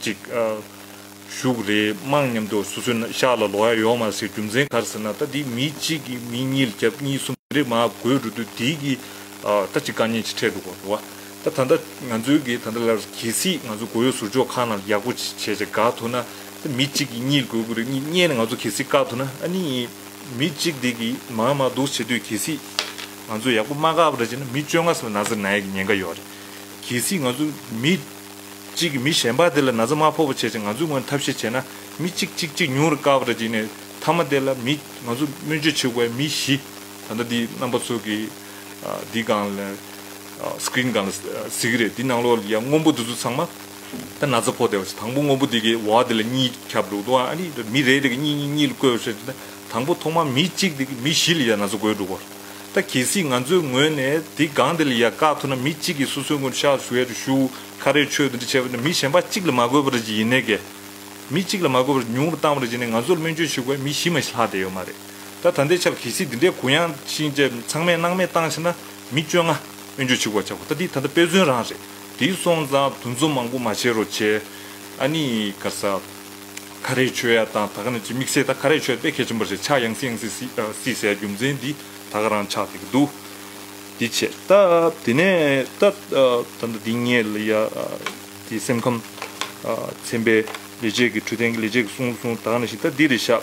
ཅིག་ཨ་བཞུགས་རེད། དམངས་མཉམ་དུ་སོ་སོའི་ཤག་ལ་ལོག་ཡ་ཡོད་མ་རེད་ཟེར་རྒྱུ་མཚན་ག་རེ་ཟེར་ན། ད་དེ་མི་གཅིག་གིས་མི་གཉིས་ལ་བརྒྱབ་གཉིས་གསུམ་རེ་མར་འགོས་འགྲོ་དུས་དེའི་གི་ཨ་ད་ཅིག་དཀའ་ངལ་ཅིག་འཕྲད་འགྲོ་གི་རེད་བ། ད་ད་ལྟ་ང་ཚོའི་གི་ད་ལྟ་ལ་གལ་སྲིད་ང་ཚོ་འགོག་ཡའི་ཟུར་འཇོག་ཁང་ནང་ཡག་པོ་ཅིག་བྱས་བྱས་བཀག་ཐུབ་ན། ད་མི་གཅིག་གིས་གཉིས་ལ་འགོས་དགོས་རེད། གཉིས་གཉིས་ནས་ང་ཚོ་གལ་སྲིད་བཀག་ཐུབ་ན། ཨ་ནི་མི་གཅིག་དེ་གིས་མར་མར་འདུག་བྱེད་དུས་གལ་སྲིད་ང་ཚོ་ཡག་པོ་མ་བཀག་པ་རེད་ཅེ་ན་མི་བཅོ་ལྔ་ཙམ་ན་ཚ་ན་ཡ་གི་ཉེན་ཁ་ཡོད་རེད། གལ་སྲིད་ང་ཚོ་མི་གཅིག་གིས་མི་གཞན་པ་དེ་ལ་ན་ཚ་མ་ཕོག་པ་བྱས་ཙང་ང་ཚོའི་ངོས་ནས་ཐབས་ཤེས་བྱས་ན་མི་གཅིག་གཅིག་གཅིག་ཉུང་རུ་བཀག་པ་རེད་ཅེ་ནས་མཐའ་མ་དེ་ལ་མི་ང་ཚོ་སྨན་བཅོས་བྱེད་དགོས་མི་བཞི། ད་ལྟ་འདི་རྣམ་པ་ཚོ་གི་ཨ་འདི་སྒང་ལ་ཨ་སི་ཀི་རིན་སྒང་ལ་གཟིགས་ཀྱི་རེད། འདི་ནང་ལོགས་ལ་ཡ་སྔོན་པོ་འདི་ཚོ་ཚང་མ་ད་ན་ཚ་ཕོག་བསྡད་པ་ཞིག་དང་པོ་སྔོན་པོ་འདི་གི་འོག་དེ་ལ་གཉིས་ཁྱབ་འགྲོ་འདུག་ཨ་ནི་མི་རེ་རེ་གི་གཉིས་གཉིས་གཉིས་ལ་བཀོད་བྱས་ཏེ་དང་པོ་ཐོག་མ་མི་གཅིག་འདི་གི་མི་བཞི་ལ་ཡ་ན་ཚ་འགོས་འགྲོ་གི་རེད། ད་གལ་སྲིད་ང་ཚོའི་ངོས་ནས་འདི་སྒང་འདི་ལ་ཡ་བཀག་ཐུབ་ན་མི་གཅིག་གིས་སོ་སོའི་ངོས་ནས་ཤག་ཞུ་ཡ་རེ་ཞུ། ཁ་རས་མཆོད་འདི་འདྲ་བྱས་པ་ན་མི་གཞན་པ་གཅིག་ལ་མ་འགོས་པ་རེ་ཅིག་ཡིན་ནའི་གི་མི་གཅིག་ལ་མ་འགོས་པར་ཉུང་རུ་བཏང་བ་རེ་བྱས་ནས་ང་ཚོར་སྨན་བཅོས་བྱེད་དགོས་མི་བཞི་མ་ཞིག་ལྷག་བསྡད་ཡོད་མ་རེད། ད་ད་ལྟའི་ཆར་གལ་སྲིད་འདི་འདྲའི་གུ་ཡངས་ཕྱིན་རྗེས་ཚང་མས་སྣང་མེད་བཏང་ཕྱིན་ན་མི་བཅོ་ལྔ་སྨན་བཅོས་བྱེད་དགོས་ཆགས་པ། ད་འདི་ད་ལྟ་དཔེ་མཚོན་རང་རེད། དེ་སོང་ཙང་འདུ་འཛོམས་མང་པོ་མ་བྱེད་རོགས་བྱེད། ཨ་ནི་ག་ས་ཁ་རས་མཆོད་ཡ་དང་ད་ག་ནང་བཞིན་དམིགས་བསལ་ད་ཁ་རས་མཆོད་ཡ་དཔེ་གལ་ཆེན་པོ་རེད། ཕྱག་ཡང་སེ་ཡང་སེ་སི་ཨ་སི་ཟེར་རྒྱུ་མཚན་འདི་ད་ག་རང་ཆགས་བསྡད་ཀྱི་འདུག་འདི་བྱས་ད་དེ་ནས་ད་ད་ད་འདི་ངས་ལ་ཡ་དེ་སེམས་ཁམས་ཚན་པའི་ལས་བྱེད་ཀྱི་འཕྲོད་བསྟེན་གྱི་ལས་བྱེད་ཀྱི་གསུང་གསུང་ད་ག་ནང་བཞིན་ད་འདི་རེད་ཤག་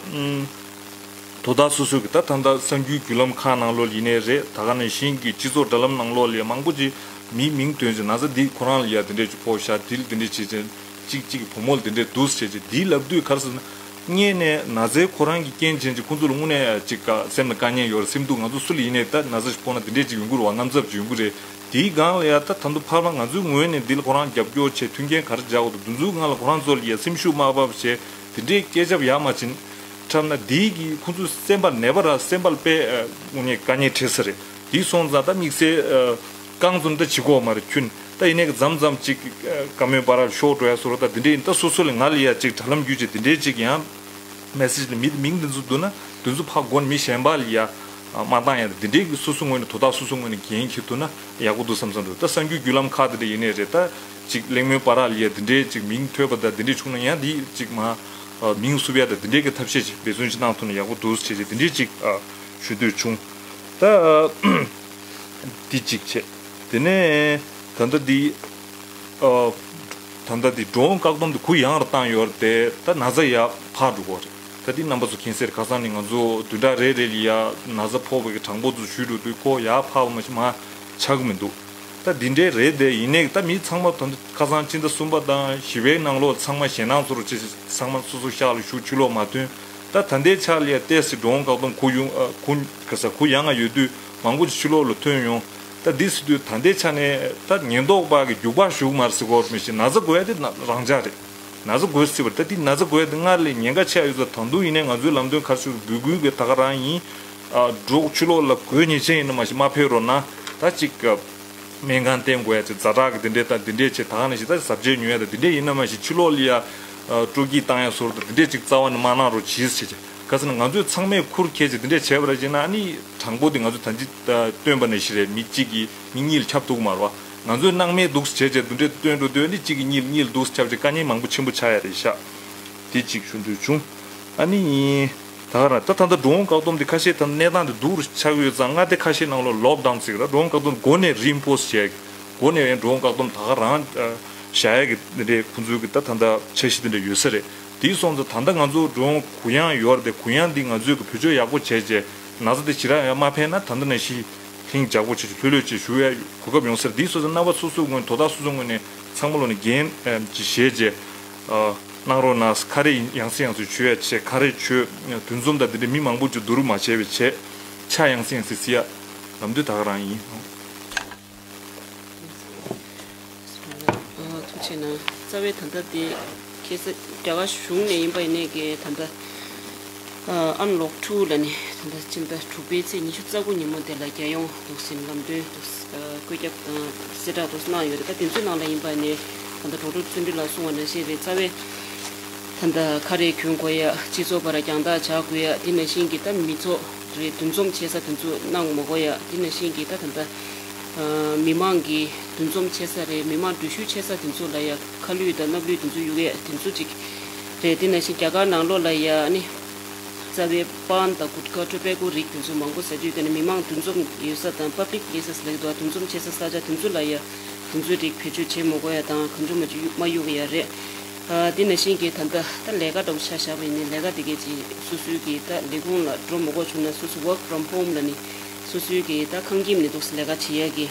དོ་བདག་སོ་སོ་གི་ད་ད་ལྟ་གསར་འགྱུར་བརྒྱུད་ལམ་ཁག་ནང་ལོགས་ཡིན་ནའི་རེད། ད་ག་ནང་བཞིན་གྱི་སྤྱི་ཚོགས་དྲ་ལམ་ནང་ལོགས་ལ་ཡ་མང་པོ་ཅིག་མིའི་མིང་ཐོན་ཅིག་ན་ཚ་འདི་ཁོ་རང་ལ་ཡ་དེ་འདྲས་ཅིག་ཕོག་ཤག་དེ་ལ་དེ་འདྲས་བྱེད་ཅིག་ཅིག་ཅིག་བུ་མོ་ལ་དེ་འདྲས་འདུག་སེ་བྱེད་ཅིག་འདི་ལབ་དུས་ག་རེ་ཟེར་ན། སྔས་ནས་ན་ཚའི་ཁོ་རང་གི་རྐྱེན་ཅན་གྱིས་ཁོང་ཚོ་ལ་དངོས་གནས་ཅིག་དཀའ་སེམས་ལ་དཀའ་ངལ་ཡོད་རེད། སེམས་སྡུག་ང་ཚོ་སུ་ལ་ཡིན་ནའི་ད་ན་ཚ་ཞིག་ཕོག་ན་དེ་འདྲས་ཅིག་ཡོང་གི་རེད་བ། དངངས་འཚབ་ཅིག་ཡོང་གི་རེད། དེའི་སྒང་ལ་ཡ་ད་ད་དུང་ཕར་མ་ང་ཚོའི་ངོས་ནས་འདི་ལ་ཁོ་རང་རྒྱབ་སྐྱོར་བྱེད་མཐུན་རྐྱེན་ག་རེ་སྦྱར་དགོས་འདུག་འདི་ཚོའི་སྒང་ལ་ཁོ་རང་ཚོ་ལ་ཡ་སེམས་ཤུགས་མ་སྤར་བ་བྱས་དེ་འདྲས་སྐད་ཆ་ཡར་མ་ཕྱིན་འཁྲབ་ན་དེའི་གི་ཁོང་ཚོའི་སེམས་པ་ནད་པ་ར་སེམས་པ་ལ་དཔེ་དངོས་གནས་དཀའ་ངལ་འཕྲད་ས་རེད། དེ་སོང་ཙང་ད་དམིགས་བསལ་རྐང་འཛོམས་ད་བྱེད་དགོས་མ་རེད་ཁྱོན། ད་ཡིན་ནའི་མཚམས་མཚམས་ཅིག་བཀའ་མོལ་བར་ཤོར་འགྲོ་ཡ་བཟོ་འདྲ་ད་འདི་འདྲས་ཡིན། ད་སོ་སོ་ལ་ང་ལ་ཡ་ཅིག་དྲ་ལམ་བརྒྱུད་ཅིག་འདི་འདྲས་ཅིག་ཡང་མེ་སེ་ཇི་ལ་མི་མིང་འདི་ཚོ་འདུག་ན་འདི་ཚོ་ཕར་སྒོ་ནས་མི་གཞན་པ་ལ་ཡ་མ་བཏང་ཡ་ད་འདི་འདྲས་ཀྱི་སོ་སོ་ངོས་ནས་དོ་བདག་སོ་སོ་ངོས་ནས་འགན་འཁྱེར་ཐུབ་ན་ཡག་པོ་འདུག་བསམ་བསམ་འདུག་ད་གསར་འགྱུར་བརྒྱུད་ལམ་ཁག་འདི་འདྲ་ཡིན་ནའི་རེད། ད་ཅིག་གླེང་མོལ་བར་ལ་ཡ་འདི་འདྲས་ཅིག་མིང་ཐོས་པ་ད་འདི་འདྲས་བྱུང་ན་ཡང་འདི་ཅིག་མ་མིང་བསུབ་ཡ་ད་འདི་འདྲས་ཀྱི་ཐབས་ཤེས་ཅིག་འབད་བརྩོན་ཅིག་གནང་ཐུབ་ན་ཡག་པོ་འདུག་ཟེར་ཅིག་འདི་འདྲས་ཅིག་ཞུ་འདོད་བྱུང་། ད། འདི་གཅིག་བྱས། དེ་ནས་ད་ལྟ་འདི་ཨ་ད་ལྟ་འདི་ཌོ་རོན་བཀག་སྡོམ་འདི་གུ་ཡངས་རུ་བཏང་ཡོད་རེད་དེ། ད་ན་ཚ་ཡར་འཕར་འགྲོ་གི་རེད། ད་འདི་རྣམ་པ་ཚོ་མཁྱེན་གསལ་རེད། ཁ་སང་ནས་ང་ཚོ་བདུན་ཕྲག་རེ་རེ་ལ་ཡ་ན་ཚ་ཕོག་པའི་གྲངས་འབོར་ཚོ་ཞུས་འགྲོ་དུས་ཁོ་ཡར་འཕར་བ་མ་གཏོགས་མར་ཆག་གི་མི་འདུག་ད་འདི་འདྲའི་རེད་དེ། ཡིན་ནའི་ད་མི་ཚང་མ་ད་ཁ་སང་ཕྱི་ཟླ་གསུམ་པ་དང་བཞི་པའི་ནང་ལོགས་ཚང་མ་ཞེད་སྣང་ཚོར་བྱེད་ཚང་མ་སོ་སོ་ཤག་ལ་ཞུགས། ཕྱི་ལོགས་མ་ཐོན། ད་ད་ལྟའི་ཆ་ལ་ཡ་ཏོག་ཙམ་ཌོ་རོན་བཀག་སྡོམ་གུ་ཡངས་ཨ་གུ་ག་ས་གུ་ཡངས་ང་ཡོད་དུས་མང་པོ་ཞིག་ཕྱི་ལོགས་ལ་ཐོན་ཡོང་། ད་འདི་ཟེར་དུས་ད་ལྟའི་ཆ་ནས་ད་ཉེན་རྟོག་པ་གི་རྒྱུག་པ་ཞུགས་མ་རེད་ཟེར་གོ་མི་ཤེས། ན་ཚ་འགོས་ཡ་དེ་ན་རང་འཇགས་རེད། ན་ཚ་འགོས་སྲིད་པ་རེད། ད་འདི་ན་ཚ་འགོས་ཡ་དེ་སྔར་ལས་ཉེན་ཁ་ཆེ་ཡ་ཡོད་ཙང་ད་དུང་ཡིན་ནའི་ང་ཚོའི་ལམ་སྟོན་ག་རེ་ཞུ་འབོད་སྐུལ་གི་ད་ག་རང་ཡིན། ཨ་འགྲོ་ཕྱི་ལོགས་ལ་འགོས་ཉེན་ཅན་ཡིན་ན་མ་གཞི་མ་ཕེབས་རོགས་གནང་། ད་ཅིག་སྨན་ཁང་བསྟེན་དགོས་ཡ་ཅིག་ཛ་དྲག་གི་དེ་འདྲས་དང་དེ་འདྲས་བྱས། ད་ག་ནང་བཞིན་ད་གཟབ་རྒྱས་ཉོ་ཡ་དང་དེ་འདྲས་ཡིན་ན་མ་གཞི་ཕྱི་ལོགས་ལ་ཡ་སྤྲོ་སྐྱིད་བཏང་ཡ་སོར་དང་དེ་འདྲས་ཅིག་རྩ་བ་ནས་མ་གནང་རོགས་གྱིས་ཟེར་བྱས། ཟེར་ན་ང་ཚོས་ཚང་མས་ཁུར་ཁྱེར་བྱས་འདི་འདྲས་བྱས་པ་ར་བྱས་ན་ཨ་ནི་དྲང་པོ་དེ་ང་ཚོས་ད་ཅི་སྟོན་པ་ནས་ཤི་རེད། མི་གཅིག་གིས་མི་གཉིས་ལ་ཁྱབ་ཐུབ་ཀྱི་མ་རེད་བ། ང་ཚོས་སྣང་མེད་འདུག་བྱས་བྱས་འདི་འདྲས་སྟོན་འགྲོ་དུས་ཨ་ནི་གཅིག་གིས་གཉིས་གཉིས་ལ་འདུག་ཁྱབ་བྱས་དཀའ་ངལ་མང་པོ་ཆེན་པོ་ཆགས་ཡ་རེད་ཤག་དེ་གཅིག་ཞུ་འདོད་བྱུང་། ཨ་ནི་ད་ག་རང་ད་ད་ལྟ་འགྲོ་འོང་བཀག་སྡོམ་དེ་ཁ་ཤས་ད་གནས་སྟངས་དེ་སྡུག་རུ་ཆགས་ཡོད་ཙང་མངའ་སྡེ་ཁ་ཤས་ནང་ལོགས་ལོག་ཌའོན་ཟེར་གི་ར། འགྲོ་འོང་བཀག་སྡོམ་འགོ་ནས་རི་ཨིན་ཕོ་སི་བྱས། འགོ་ནས་ཡང་འགྲོ་འོང་བཀག་སྡོམ་ད་ག་རང་བཞག་ཡ་གི་རེད། ཁོང་ཚོའི་གི་ད་ད་ལྟ་འཆར་གཞི་དེ་འདྲ་ཡོད་ས་རེད། དེའི་སོང་ཙང་ད་ལྟ་ང་ཚོ་འགྲོ་འོང་གུ་ཡངས་ཡོད་རེད་དེ། གུ་ཡངས་འདི་ང་ཚོས་གི་བེད་སྤྱོད་ཡག་པོ་བྱས་རྗེས་ན་ཚ་དེ་ཞེ་དྲག་ཡང་མ་འཕེལ་ན་ད་ལྟ་ནང་བཞིན་ལྷིང་འཇགས་པོ་བྱས་ལྷོད་ལྷོད་བྱས་བཞུགས་ཡ་གོ་སྐབས་ཡོང་ས་རེད། དེའི་སོང་ཙང་རྣམ་པ་སོ་སོའི་ངོས་ནས་དོ་བདག་སོ་སོའི་ངོས་ནས་ཚང་མ་ལོ་ནས་འགན་ཅིག་བཞེས་རྗེས་གནང་རོགས་གནང་། ཁ་རས་ཡང་སེ་ཡང་སེ་མཆོད་ཡ་བྱས། ཁ་རས་མཆོད། འདུ་འཛོམས་དང་དེ་འདྲ་མི་མང་པོ་ཅིག་བསྡུ་རུབ་མ་བྱས་པའི་བྱས། ཕྱག་ཡང་སེ་ཡང་སེ་བསིལ་ཡ་ལམ་སྟོན་ད་ག་རང་ཡིན། ཐུགས་རྗེ་གནང་། རྩ་བའི་ད་ལྟ་དེ་ཁ་སང་རྒྱ་གར་གཞུང་ནས་ཡིན་པ་ཡིན་ནའི་གི་ད་ལྟ་ཨན་ལོག་ཊུ་ལ་ནི་ད་ལྟ་སྤྱི་ཟླ་དྲུག་པའི་ཚེས་ཉི་ཤུ་རྩ་དགུ་ཉིན་མོ་དེ་ལ་རྒྱལ་ཡོངས་འདུག་ཟིན་ལམ་སྟོན་འདུག་བཀོད་ཁྱབ་དང་གསལ་བསྒྲགས་འདུག་གནང་ཡོད་རེད། ད་དེ་ཚོའི་ནང་ལ་ཡིན་པ་ནི་ད་ལྟ་ཌོག་ཊར་བརྩོན་འགྲུས་ལགས་གསུངས་པ་ནང་བཞིན་རེད། རྩ་བའི་ད་ལྟ་ཁ་རས་གྱོན་དགོས་ཡ། སྤྱི་ཚོགས་བར་རྒྱང་ཐག་བྱ་དགོས་ཡ། དེ་ནང་བཞིན་གྱི་ད་མི་ཚོགས་རེད། འདུ་འཛོམས་བྱེད་ས་དེ་ཚོ་གནང་མ་དགོས་ཡ། དེ་ནང་བཞིན་གྱི་ད་ད་ལྟ་མི་མང་གི་འདུ་འཛོམས་བྱེད་ས་རེད། མི་མང་འགྲུལ་བཞུད་བྱེད་ས་དེ་ཚོ་ལ་ཡ་ཁ་བསླུས་དང་སྣབས་བླུས་དེ་ཚོ་གཡུག་ཡ་དེ་ཚོ་ཅིག་རེད། དེ་ནང་བཞིན་རྒྱ་གར་ནང་ལོགས་ལ་ཡ་ཨ་ནི་རྩ་བའི་པཱན་དང་གུཊ་ཁ་ཊོ་བེ་ཀོ་རིགས་དེ་ཚོ་མང་པོ་ཟ་རྒྱུ་དེ་ནི་མི་མང་འདུ་འཛོམས་ཡོད་ས་དང་པབ་ལིག་པི་ལེ་སེ་སི་ལབ་ཀྱི་འདུག་འདུ་འཛོམས་བྱེད་ས་ས་ཆ་དེ་ཚོ་ལ་ཡ་དེ་ཚོའི་རིགས་བེད་སྤྱོད་བྱེད་མ་དགོས་ཡ་དང་གང་བྱུང་མ་བྱུང་མ་གཡུག་ཡ་རེད། ཨ་དེ་ནང་བཞིན་གྱི་ད་ལྟ་ད་ལས་ཀ་འདྲ་བོ་ཆ་བཞག་པ་ཡིན་ནའི་ལས་ཀ་དེ་གས་ཅིག་སོ་སོའི་གི་ད་ལས་ཁུངས་ལ་འགྲོ་མ་དགོས་བྱུང་ན་སོ་སོ་work from home ལ་ནི་སོ་སོའི་གི་ད་ཁང་ཁྱིམ་ནས་འདུག་སེ་ལས་ཀ་བྱེད་ཡ་གི་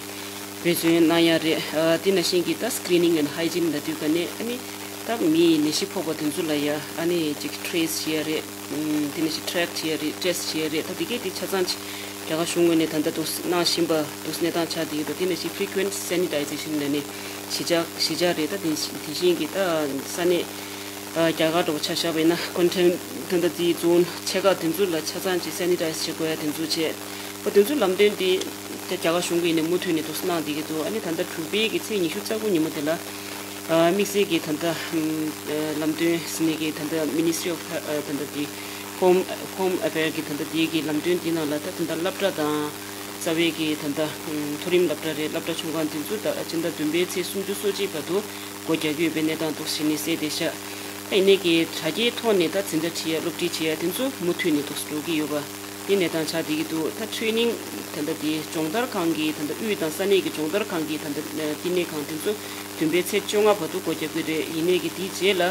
འབད་བརྩོན་གནང་ཡ་རེད། ཨ་དེ་ནང་བཞིན་གྱི་ད་སི་ཀི་རི་ནིང་ཨེན་ཌི་ཧའི་ཇིན་ལབ་དུས་ག་ནས་ཨ་ནི་ད་མི་ནད་གཞི་ཕོག་པ་དེ་ཚོ་ལ་ཡ་ཨ་ནི་ཅིག་ཊེ་རེ་སི་བྱེད་ཡ་རེད། དེ་ནང་བཞིན་ཊེ་རེག་བྱེད་ཡ་རེད། ཊེ་སི་ཊི་བྱེད་ཡ་རེད། ད་དེ་གས་དེ་ཆ་ཚང་ཅིག་རྒྱ་གར་གཞུང་ངོས་ནས་ད་ལྟ་འདུག་གནང་བཞིན་པ་འདུག་གནས་སྟངས་ཆགས་བསྡད་ཀྱི་འདུག་དེ་ནང་བཞིན་ཕི་རི་ཀུ་ཝེན་ཊི་སེ་ནི་ཊའི་ཛེ་ཤན་ལབ་ནས་ཞི་འཇགས་ཞི་འཇགས་རེད། ད་དེ་བཞིན་དེ་བཞིན་གྱི་ད་ས་གནས་རྒྱ་གར་འདྲ་བོ་ཆ་བཞག་པ་ཡིན་ན་ཀོན་ཊེན་ད་ལྟ་དེའི་ཛོན་ཆེ་ཁག་དེ་ཚོ་ལ་ཆ་ཚང་ཅིག་སེ་ནི་ཊའི་ཛེ་བྱེད་དགོས་ཡ་དེ་ཚོ་བྱས། ཨོ་དེ་ཚོ་ལམ་སྟོན་དེ་རྒྱ་གར་གཞུང་གིས་ནས་མུ་མཐུད་ནས་འདུག་གནང་བསྡད་ཀྱི་འདུག་ཨ་ནི་ད་ལྟ་དྲུག་པའི་གི་ཚེས་ཉི་ཤུ་རྩ་དགུ་ཉིན་མོ་དེ་ལ་དམིགས་བསལ་གྱི་ད་ལྟ་ལམ་སྟོན་ཟེར་ནས་ཀྱི་ད་ལྟ་མི་ནི་སི་ཊི་རི་ཨོཕ་ད་ལྟ་དེ་ཧོམ་ཧོམ་ཨེ་ཕེར་གྱི་ད་ལྟ་དེའི་གི་ལམ་སྟོན་དེའི་ནང་ལ་ད་ད་ལྟ་སློབ་གྲྭ་དང་རྩ་བའི་གི་ད་ལྟ་མཐོ་རིམ་སློབ་གྲྭ་རེད། སློབ་གྲྭ་ཆུང་ཁང་དེ་ཚོ་ད་སྤྱི་ཟླ་བདུན་པའི་ཚེས་སུམ་ཅུ་སོ་གཅིག་བར་དུ་སྒོ་རྒྱག་གི་ཡོད་པའི་གནས་སྟངས་འདུག་ཟེར་ནས་གསལ་བསྡད་ཤག་ད་ཡིན་ནའི་གི་དྲ་རྒྱའི་ཐོག་ནས་ད་འཛིན་གྲྭ་ཁྲིད་ཡ་སློབ་ཁྲིད་བྱེད་ཡ་དེ་ཚོ་མུ་མཐུད་ནས་འདུག་འགྲོ་གི་ཡོད་པ། དེ་གནས་སྟངས་ཆགས་བསྡད་ཀྱི་འདུག་ད་ཊེ་རེ་ནིང་ད་ལྟ་དེ་སྦྱོང་བརྡར་ཁང་གི་ད་ལྟ་དབུས་དང་ས་གནས་ཀྱི་སྦྱོང་བརྡར་ཁང་གི་ད་ལྟ་བསྟི་གནས་ཁང་དེ་ཚོ་བདུན་པའི་ཚེས་བཅོ་ལྔ་བར་དུ་སྒོ་རྒྱག་གི་རེད། ཡིན་ནའི་གི་དེའི་རྗེས་ལ་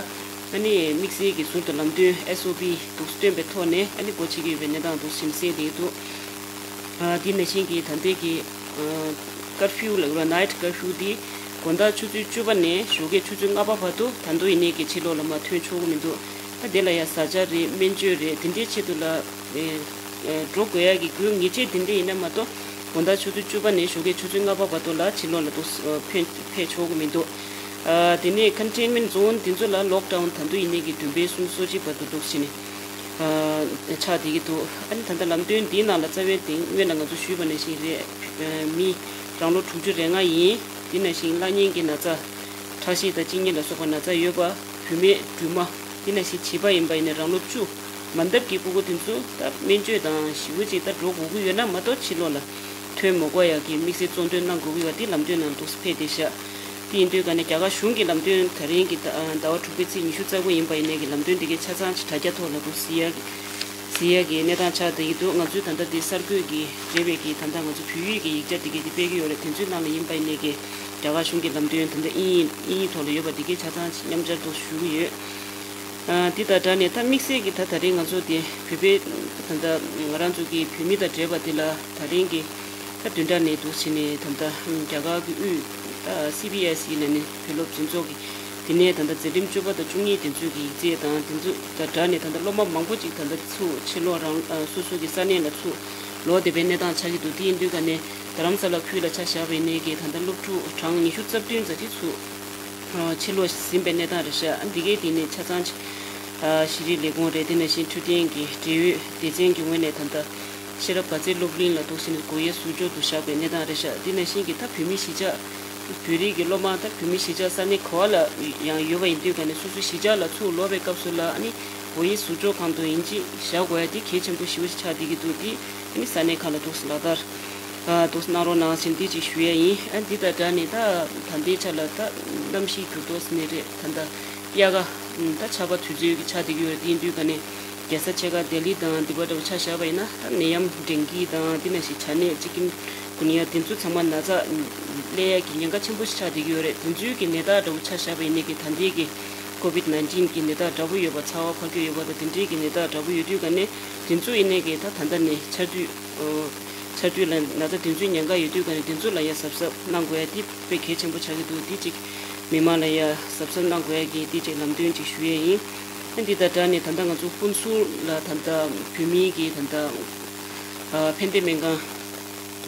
ཨ་ནི་དམིགས་བསལ་གྱི་ཟུར་དུ་ལམ་སྟོན་ཨེས་ཨོ་པི་འདུག་སྟོན་པའི་ཐོག་ནས་ཨ་ནི་སྒོ་ཕྱེ་གི་ཡོད་པའི་གནས་སྟངས་འདུག་ཟིན་གསལ་བསྡད་ཀྱི་འདུག་ཨ་དེ་ནང་བཞིན་གྱི་ད་ལྟའི་གི་ཀར་ཕིའུ་ལ་ནའིཊ་ཀར་ཕིའུ་དེ་དགོང་དག་ཆུ་ཚོད་བཅུ་པ་ནས་ཞོགས་ཀས་ཆུ་ཚོད་ལྔ་པ་བར་དུ་ད་དུང་ཡིན་ནའི་གི་ཕྱི་ལོགས་ལ་མར་ཐོན་ཆོག་གི་མི་འདུག་ད་དེ་ལ་ཡང་བཟའ་བཅའ་རེད། སྨན་བཅོས་རེད། དེ་འདྲའི་ཆེད་དུ་ལ་ཨེ་ཨེ་འགྲོ་དགོས་ཡ་གི་དགོས་ངེས་ཆེད་དེ་འདྲ་ཡིན་ན་མ་གཏོགས་དགོང་དག་ཆུ་ཚོད་བཅུ་པ་ནས་ཞོགས་ཀས་ཆུ་ཚོད་ལྔ་པ་བར་དུ་ལ་ཕྱི་ལོགས་ལ་འདུག་ཨ་ཕེབས་ཕེབས་ཆོག་གི་མི་འདུག་ཨ་དེ་ནས་ཀོན་ཊེན་མེན་ཊི་ཛོན་དེ་ཚོ་ལ་ལོག་ཌའོན་ད་དུང་ཡིན་ནའི་གི་བདུན་པའི་སུམ་ཅུ་སོ་གཅིག་བར་དུ་འདུག་ཟེར་ནས་ཨ་ཆགས་བསྡད་ཀྱི་འདུག་ཨ་ནི་ད་ལྟ་ལམ་སྟོན་འདིའི་ནང་ལ་རྩ་བའི་དེ་སྔོན་ལ་ང་ཚོ་ཞུས་པ་ནང་བཞིན་རེད། ཨ་མི་རང་ལོ་དྲུག་ཅུ་རེ་ལྔ་ཡིན། དེ་ནང་བཞིན་བླ་གཉན་གྱི་ན་ཚ་ཁྲག་ཤེད་དང་གཅིན་སྙི་ལ་སོགས་པ་ན་ཚ་ཡོད་པ། བུད་མེད་སྦྲུམ་མ། དེ་ནང་བཞིན་བྱིས་པ་ཡིན་པ་ཡིན་ན་རང་ལོ་བཅུ་མ་འདབ་ཀྱི་སྤུ་གུ་དེ་ཚོ་ད་སྨན་བཅོས་དང་ཞེ་པོ་ཅིག་ད་འགྲོ་དགོས་ཀྱི་ཡོད་ན་མ་གཏོགས་ཕྱི་ལོགས་ལ་ཐོན་མ་དགོས་ཡག་གི་དམིགས་བསལ་གཙོ་འདོན་གནང་དགོས་ཀྱི་ཡོད་པ་དེ་ལམ་སྟོན་ནང་འདུག་སེ་ཕེབས་བསྡད་ཤག་དེ་ཡིན་དུས་ཀ་ནས་རྒྱ་གར་གཞུང་གི་ལམ་སྟོན་ད་རིང་གི་ཟླ་ཟླ་བ་དྲུག་པའི་ཚེས་ཉི་ཤུ་རྩ་དགུ་ཡིན་པ་ཡིན་ནའི་གི་ལམ་སྟོན་དེ་གའི་ཆ་ཚང་ཅིག་དྲ་རྒྱ་ཐོག་ལ་འདུག་གཟིགས་ཡག་གཟིགས་ཡག་གི་གནས་སྟངས་ཆགས་བསྡད་ཀྱི་འདུག་ང་ཚོའི་ད་ལྟ་དེ་གསར་འགོད་ཀྱི་རེ་བའི་གི་ད་ལྟ་ང་ཚོ་བོད་ཡིག་གི་ཡིག་ཆ་དེ་གའི་དེ་སྤེལ་གྱི་ཡོད་རེད། དེ་ཚོའི་ནང་ལ་ཡིན་པ་ཡིན་ནའི་གི་རྒྱ་གར་གཞུང་གི་ལམ་སྟོན་ད་ལྟ་དབྱིན་ཡིག་དབྱིན་ཡིག་ཐོག་ལ་ཡོད་པ་དེ་གའི་ཆ་ཚང་ཅིག་མཉམ་སྦྱར་འདུག་ཞུ་གི་ཡོད། ཨ་འདི་དང་སྦྲགས་ནས་ད་དམིགས་བསལ་གྱི་ད་ད་རིང་ང་ཚོ་དེ་བོད་པའི་ད་ལྟ་ང་རང་ཚོ་གི་བོད་མི་དང་འབྲེལ་བ་དེ་ལ་ད་རིང་གི་ད་བདུན་ཕྲག་ནས་འདུག་བྱས་ནས་ད་ལྟ་རྒྱ་གར་གི་དབུས་ད་སི་བི་ཨེས་ཨི་ལབ་ནས་བོད་སློབ་འཛིན་ཚོགས་ཀྱི་དེ་ནས་ད་ལྟ་འཛིན་རིམ་བཅུ་པ་དང་བཅུ་གཉིས་དེ་ཚོའི་གི་ཡིག་ཚད་དང་དེ་ཚོ་དང་སྦྲགས་ནས་ད་ལྟ་སློབ་མ་མང་པོ་ཅིག་ད་ལྟ་ཚུར་ཕྱིར་ལོག་རང་སོ་སོ་གི་ས་གནས་ལ་ཚུར་ལོག་བསྡད་པའི་གནས་སྟངས་ཆགས་ཀྱི་འདུག་དེ་ཡིན་དུས་ཀ་ནས་རྡ་རམ་ས་ལ་ཁུལ་ལ་ཆ་བཞག་པ་ཡིན་ནའི་གི་ད་ལྟ་སློབ་ཕྲུག་གྲངས་ཉི་ཤུ་རྩ་བདུན་ཙམ་ཅིག་ཚུར་ཕྱིར་ལོག་ཟིན་པའི་གནས་སྟངས་རེད་ཤག་འདི་གའི་སྟེང་ནས་ཆ་ཚང་ཅིག་ཤེས་རིག་ལས་ཁུངས་རེད། དེ་ནང་བཞིན་འཕྲོད་བསྟེན་གྱི་འབྲེལ་ཡོད་སྡེ་ཚན་གྱི་ངོས་ནས་ད་ལྟ་ཤེས་རབ་དགའ་ཚལ་སློབ་གླིང་ལ་འདུག་ཟིན་སྒོ་དབྱེ་ཟུར་འཇོག་ཏུ་བཞག་པའི་གནས་སྟངས་རེད་ཤག་འདི་ནང་བཞིན་གྱི་ད་བོད་མི་གཞིས་ཆགས་བོད་རིགས་ཀྱི་སློབ་མ་ད་བོད་མི་གཞིས་ཆགས་ས་གནས་ག་བ་ལ་ཡང་ཡོད་པ་ཡིན་དུས་ཀ་ནས་སོ་སོའི་གཞིས་ཆགས་ལ་ཚུར་ལོག་པའི་སྐབས་སུ་ལ་ཨ་ནི་ བོད་ཡིག་ཟུར་འཇོག་ཁང་དུ་དབྱིན་ཇི་བཞག་དགོས་ཡ་དེ་གལ་ཆེན་པོ་ཞེ་པོ་ཞིག་ཆགས་བསྡད་ཀྱི་འདུག་དེ་ཨ་ནི་ས་གནས་ཁག་ལ་འདུག་སེ་ལག་བསྟར་ཨ་འདུག་སེ་གནང་རོགས་གནང་ཟེར་འདི་ཅིག་ཞུ་ཡ་ཡིན། ཨ་འདི་དང་སྦྲགས་ནས་ད་ད་ལྟའི་ཆ་ལ་ད་གནམ་གཤིས་འགྱུར་ལྡོག་ཟེར་ནའི་རེད། ད་ལྟ་དབྱར་ཁ་ད་ཆར་པ་དུས་ཚོད་ཀྱི་ཆགས་བསྡད་ཀྱི་ཡོད་རེད། དེ་ཡིན་དུས་ག་ནས་རྒྱལ་ས་ཆེ་ཁག་ལྡི་ལི་དང་འདི་པ་འདྲ་བོ་ཆ་བཞག་པ་ཡིན་ན་ད་ནད་ཡམས་འདྲེན་གྱི་དང་འདི་ནང་བཞིན་བྱ་ནད་ཅིག་ཀིན་གུ་ནི་ཡ་དེ་ཚོ་ཚང་མ་ན་ཚ་སླེབས་ཡ་གི་ཉེན་ཁ་ཆེན་པོ་ཞིག་ཆགས་བསྡད་ཀྱི་ཡོད་རེད། དེ་ཚོའི་གི་ནད་རྟགས་འདྲ་བོ་ཆ་བཞག་པ་ཡིན་ནའི་གི་ད་ལྟའི་གི་ཀོ་བིད་ནའིན་ཊིན་གི་ནད་རྟགས་འདྲ་པོ་ཡོད་པ། ཚ་བ་འཕར་སྐྱོད་ཡོད་པ་དང་དེ་འདྲའི་གི་ནད་རྟགས་འདྲ་པོ་ཡོད་དུས་ག་ནས་དེ་ཚོ་ཡིན་ནའི་གི་ད་ད་ལྟ་ནས་ཆར་དུས་ཨོ་ཆར་དུས་ལ་ན་ཚ་དེ་ཚོའི་ཉེན་ཁ་ཡོད་དུས་ག་ནས་དེ་ཚོ་ལ་ཡ་གཟབ་གཟབ་གནང་དགོས་ཡ་དེ་དཔེ་གལ་ཆེན་པོ་ཆགས་ཀྱི་འདུག་དེ་གཅིག་མི་མང་ལ་ཡ་གཟབ་གཟབ་གནང་དགོས་ཡ་གི་དེ་གཅིག་ལམ་སྟོན་ཅིག་ཞུ་ཡ་ཡིན། ཨ་འདི་དང་སྦྲགས་ནས་ད་ལྟ་ང་ཚོ་ཧུན་སུར་ལ་ད་ལྟ་བོད་མིའི་གི་ད་ལྟ་ཨ་ཕན་བདེ་སྨན་ཁང་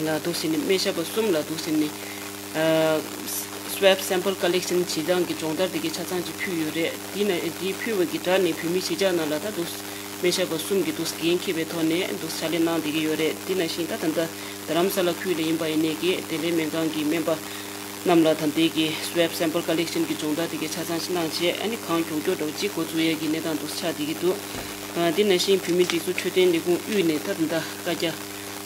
ལ་འདུག་ཟེར་ནས་སྨན་ཞབས་པ་གསུམ་ལ་འདུག་ཟེར་ནས་ཨ་སུ་ཝེབ་སེམ་པལ་ཀ་ལེག་ཤན་བྱེད་སྟངས་ཀྱི་སྦྱོང་བརྡར་དེ་གའི་ཆ་ཚང་ཅིག་ཕུལ་ཡོད་རེད། དེ་ན་དེ་ཕུལ་བ་གི་སྦྲགས་ནས་བོད་མི་གཞིས་ཆགས་ནང་ལ་ད་འདུག་སྨན་ཞབས་པ་གསུམ་གྱིས་འདུག་འགན་འཁྱེར་བའི་ཐོག་ནས་འདུག་ཕྱག་ལས་གནང་བསྡད་ཀྱི་ཡོད་རེད། དེ་ནང་བཞིན་ད་ད་ལྟ་རྡ་རམ་ས་ལ་ཁུལ་ལ་ཡིན་པ་ཡིན་ནའི་གི་བདེ་ལེགས་སྨན་ཁང་གི་སྨན་པ་རྣམས་ལ་ད་ལྟའི་གི་སུ་ཝེབ་སེམ་པལ་ཀ་ལེག་ཤན་གྱི་སྦྱོང་བརྡར་དེ་གའི་ཆ་ཚང་ཞིག་གནང་བྱས། ཨ་ནི་གང་མགྱོགས་མགྱོགས་འདྲ་བོ་ཅིག་འགོ་འཛུགས་ཡས་ཀྱི་གནས་སྟངས་འདུག་ཆགས་བསྡད་ཀྱི་འདུག་ཨ་དེ་ནང་བཞིན་བོད་མིའི་སྒྲིག་འཛུགས་འཕྲོད་བསྟེན་ལས་ཁུངས་དབུས་ནས་ད་ད་ལྟ་བཀའ་རྒྱ་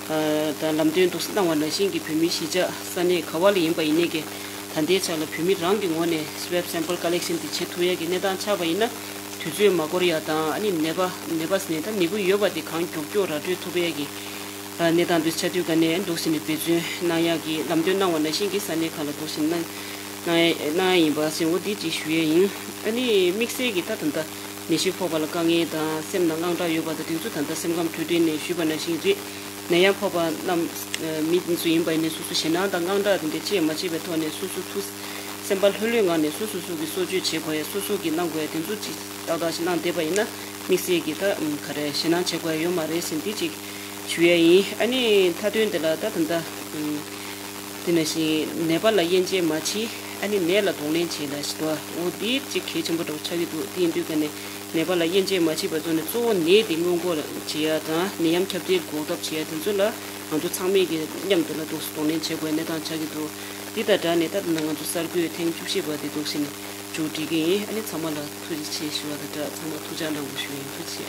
ཨ་དང་ལམ་སྟོན་འདུག་གནང་བ་ནང་བཞིན་གྱི་བོད་མིའི་གཞིས་ཆགས་ས་གནས་ག་བ་ལ་ཡིན་པ་ཡིན་ནའི་གི་ད་ལྟའི་ཆ་ལ་བོད་མི་རང་གི་ངོས་ནས་སུ་ཝེབ་སེམ་པལ་ཀ་ལེག་ཤན་དེ་བྱེད་ཐུབ་ཡས་ཀྱི་གནས་སྟངས་ཆགས་པ་ཡིན་ན་དུས་ཚོད་མ་འགོར་ཡ་དང་ཨ་ནི་ནད་པ་ནད་པ་ཟེར་ནས་ད་ནད་འབུ་ཡོད་པ་དེ་གང་མགྱོགས་མགྱོགས་ར་སྤྲོད་ཐུབ་ཡས་ཀྱི་གནས་སྟངས་དུ་ཆ་དུས་ག་ནས་འདུག་ཟེར་ནས་འབད་བརྩོན་གནང་ཡག་གི་ལམ་སྟོན་གནང་བ་ནང་བཞིན་གྱི་ས་གནས་ཁག་ལ་འདུག་ཟེར་ནས་གནང་གནང་ཡ་གནང་ཡ་ཡིན་པ་ཟེར་འོ་འདི་ཅིག་ཞུ་ཡས་ཡིན། ཨ་ནི་དམིགས་བསལ་གྱི་ད་ད་ལྟ་ནད་གཞི་ཕོག་པ་ལ་དཀའ་ངལ་དང་སེམས་ནང་དངངས་སྐྲག་ཡོད་པ་དང་དེ་ཚོ་ད་ལྟ་སེམས་ཁམས་འཕྲོད་བསྟེན་ནས་ཞུས་པ་ནང་བཞིན་རེད། ནད་ཡམས་ཕོག་པ་རྣམས་མི་དེ་ཚོ་ཡིན་པ་ཡིན་ནས་སོ་སོ་ཞེད་སྣང་དང་དངངས་སྐྲག་དེ་འདྲ་ཅི་ཡང་མ་བྱེད་པའི་ཐོག་ནས་སོ་སོ་ཐུགས་སེམས་པ་ལྷོད་ལྷོད་ངང་ནས་སོ་སོ་སོ་གི་གསོ་བཅོས་བྱེད་དགོས་ཡ་སོ་སོ་གི་གནང་དགོས་ཡ་དེ་ཚོ་ཅིག་ཏག་ཏག་ཞིག་གནང་བསྡད་པ་ཡིན་ན་དམིགས་བསལ་གྱི་ད་ག་རེ་ཞེད་སྣང་བྱེད་དགོས་ཡ་ཡོད་མ་རེད་ཟེར་འདི་ཅིག་ཞུ་ཡ་ཡིན། ཨ་ནི་མཐའ་དོན་དེ་ལ་ད་ད་ལྟ་དེ་ནང་བཞིན་ནད་པ་ལ་དབྱེ་འབྱེད་མ་བྱེད། ཨ་ནི་ནད་ལ་གདོང་ལེན་བྱེད་ལ་ཞེས་པ་འོ་འདི་ཅིག་གལ་ཆེན་པོ་འདྲ་བོ་ཆགས་ཀྱི་འདུག་དེ་ཡིན་དུས་ག་ནས་ནད་པ་ལ་དབྱེ་འབྱེད་མ་བྱེད་པ་ཚོ་ནས་གཙོ་བོ་ནད་དེ་སྔོན་འགོག་བྱེད་ཡ་དང་ནད་ཡམས་ཁྱབ་གདལ་འགོག་ཐབས་བྱེད་ཡ་དེ་ཚོ་ལ་ང་ཚོ་ཚང་མས་ཀྱི་མཉམ་དུ་ལ་འདུག་གདོང་ལེན་བྱེད་དགོས་གནས་སྟངས་ཆགས་ཀྱི་འདུག་འདི་དང་སྦྲགས་ནས་ད་ལྟ་ང་ཚོ་གསར་འགོད་ཐེངས་བཅུ་བཞི་པ་དེ་འདུག་ཟིན་མཇུག་སྒྲིལ་གྱི་ཡིན། ཨ་ནི་ཚང་མ་ལ་ཐུགས་རྗེ་ཆེ་ཞུ་བ་དང་སྦྲགས་ཚང་མ་ཐུགས་ཅག་གནང་དགོས་ཞུ་ཡིན། ཐུགས་རྗེ་ཆེ།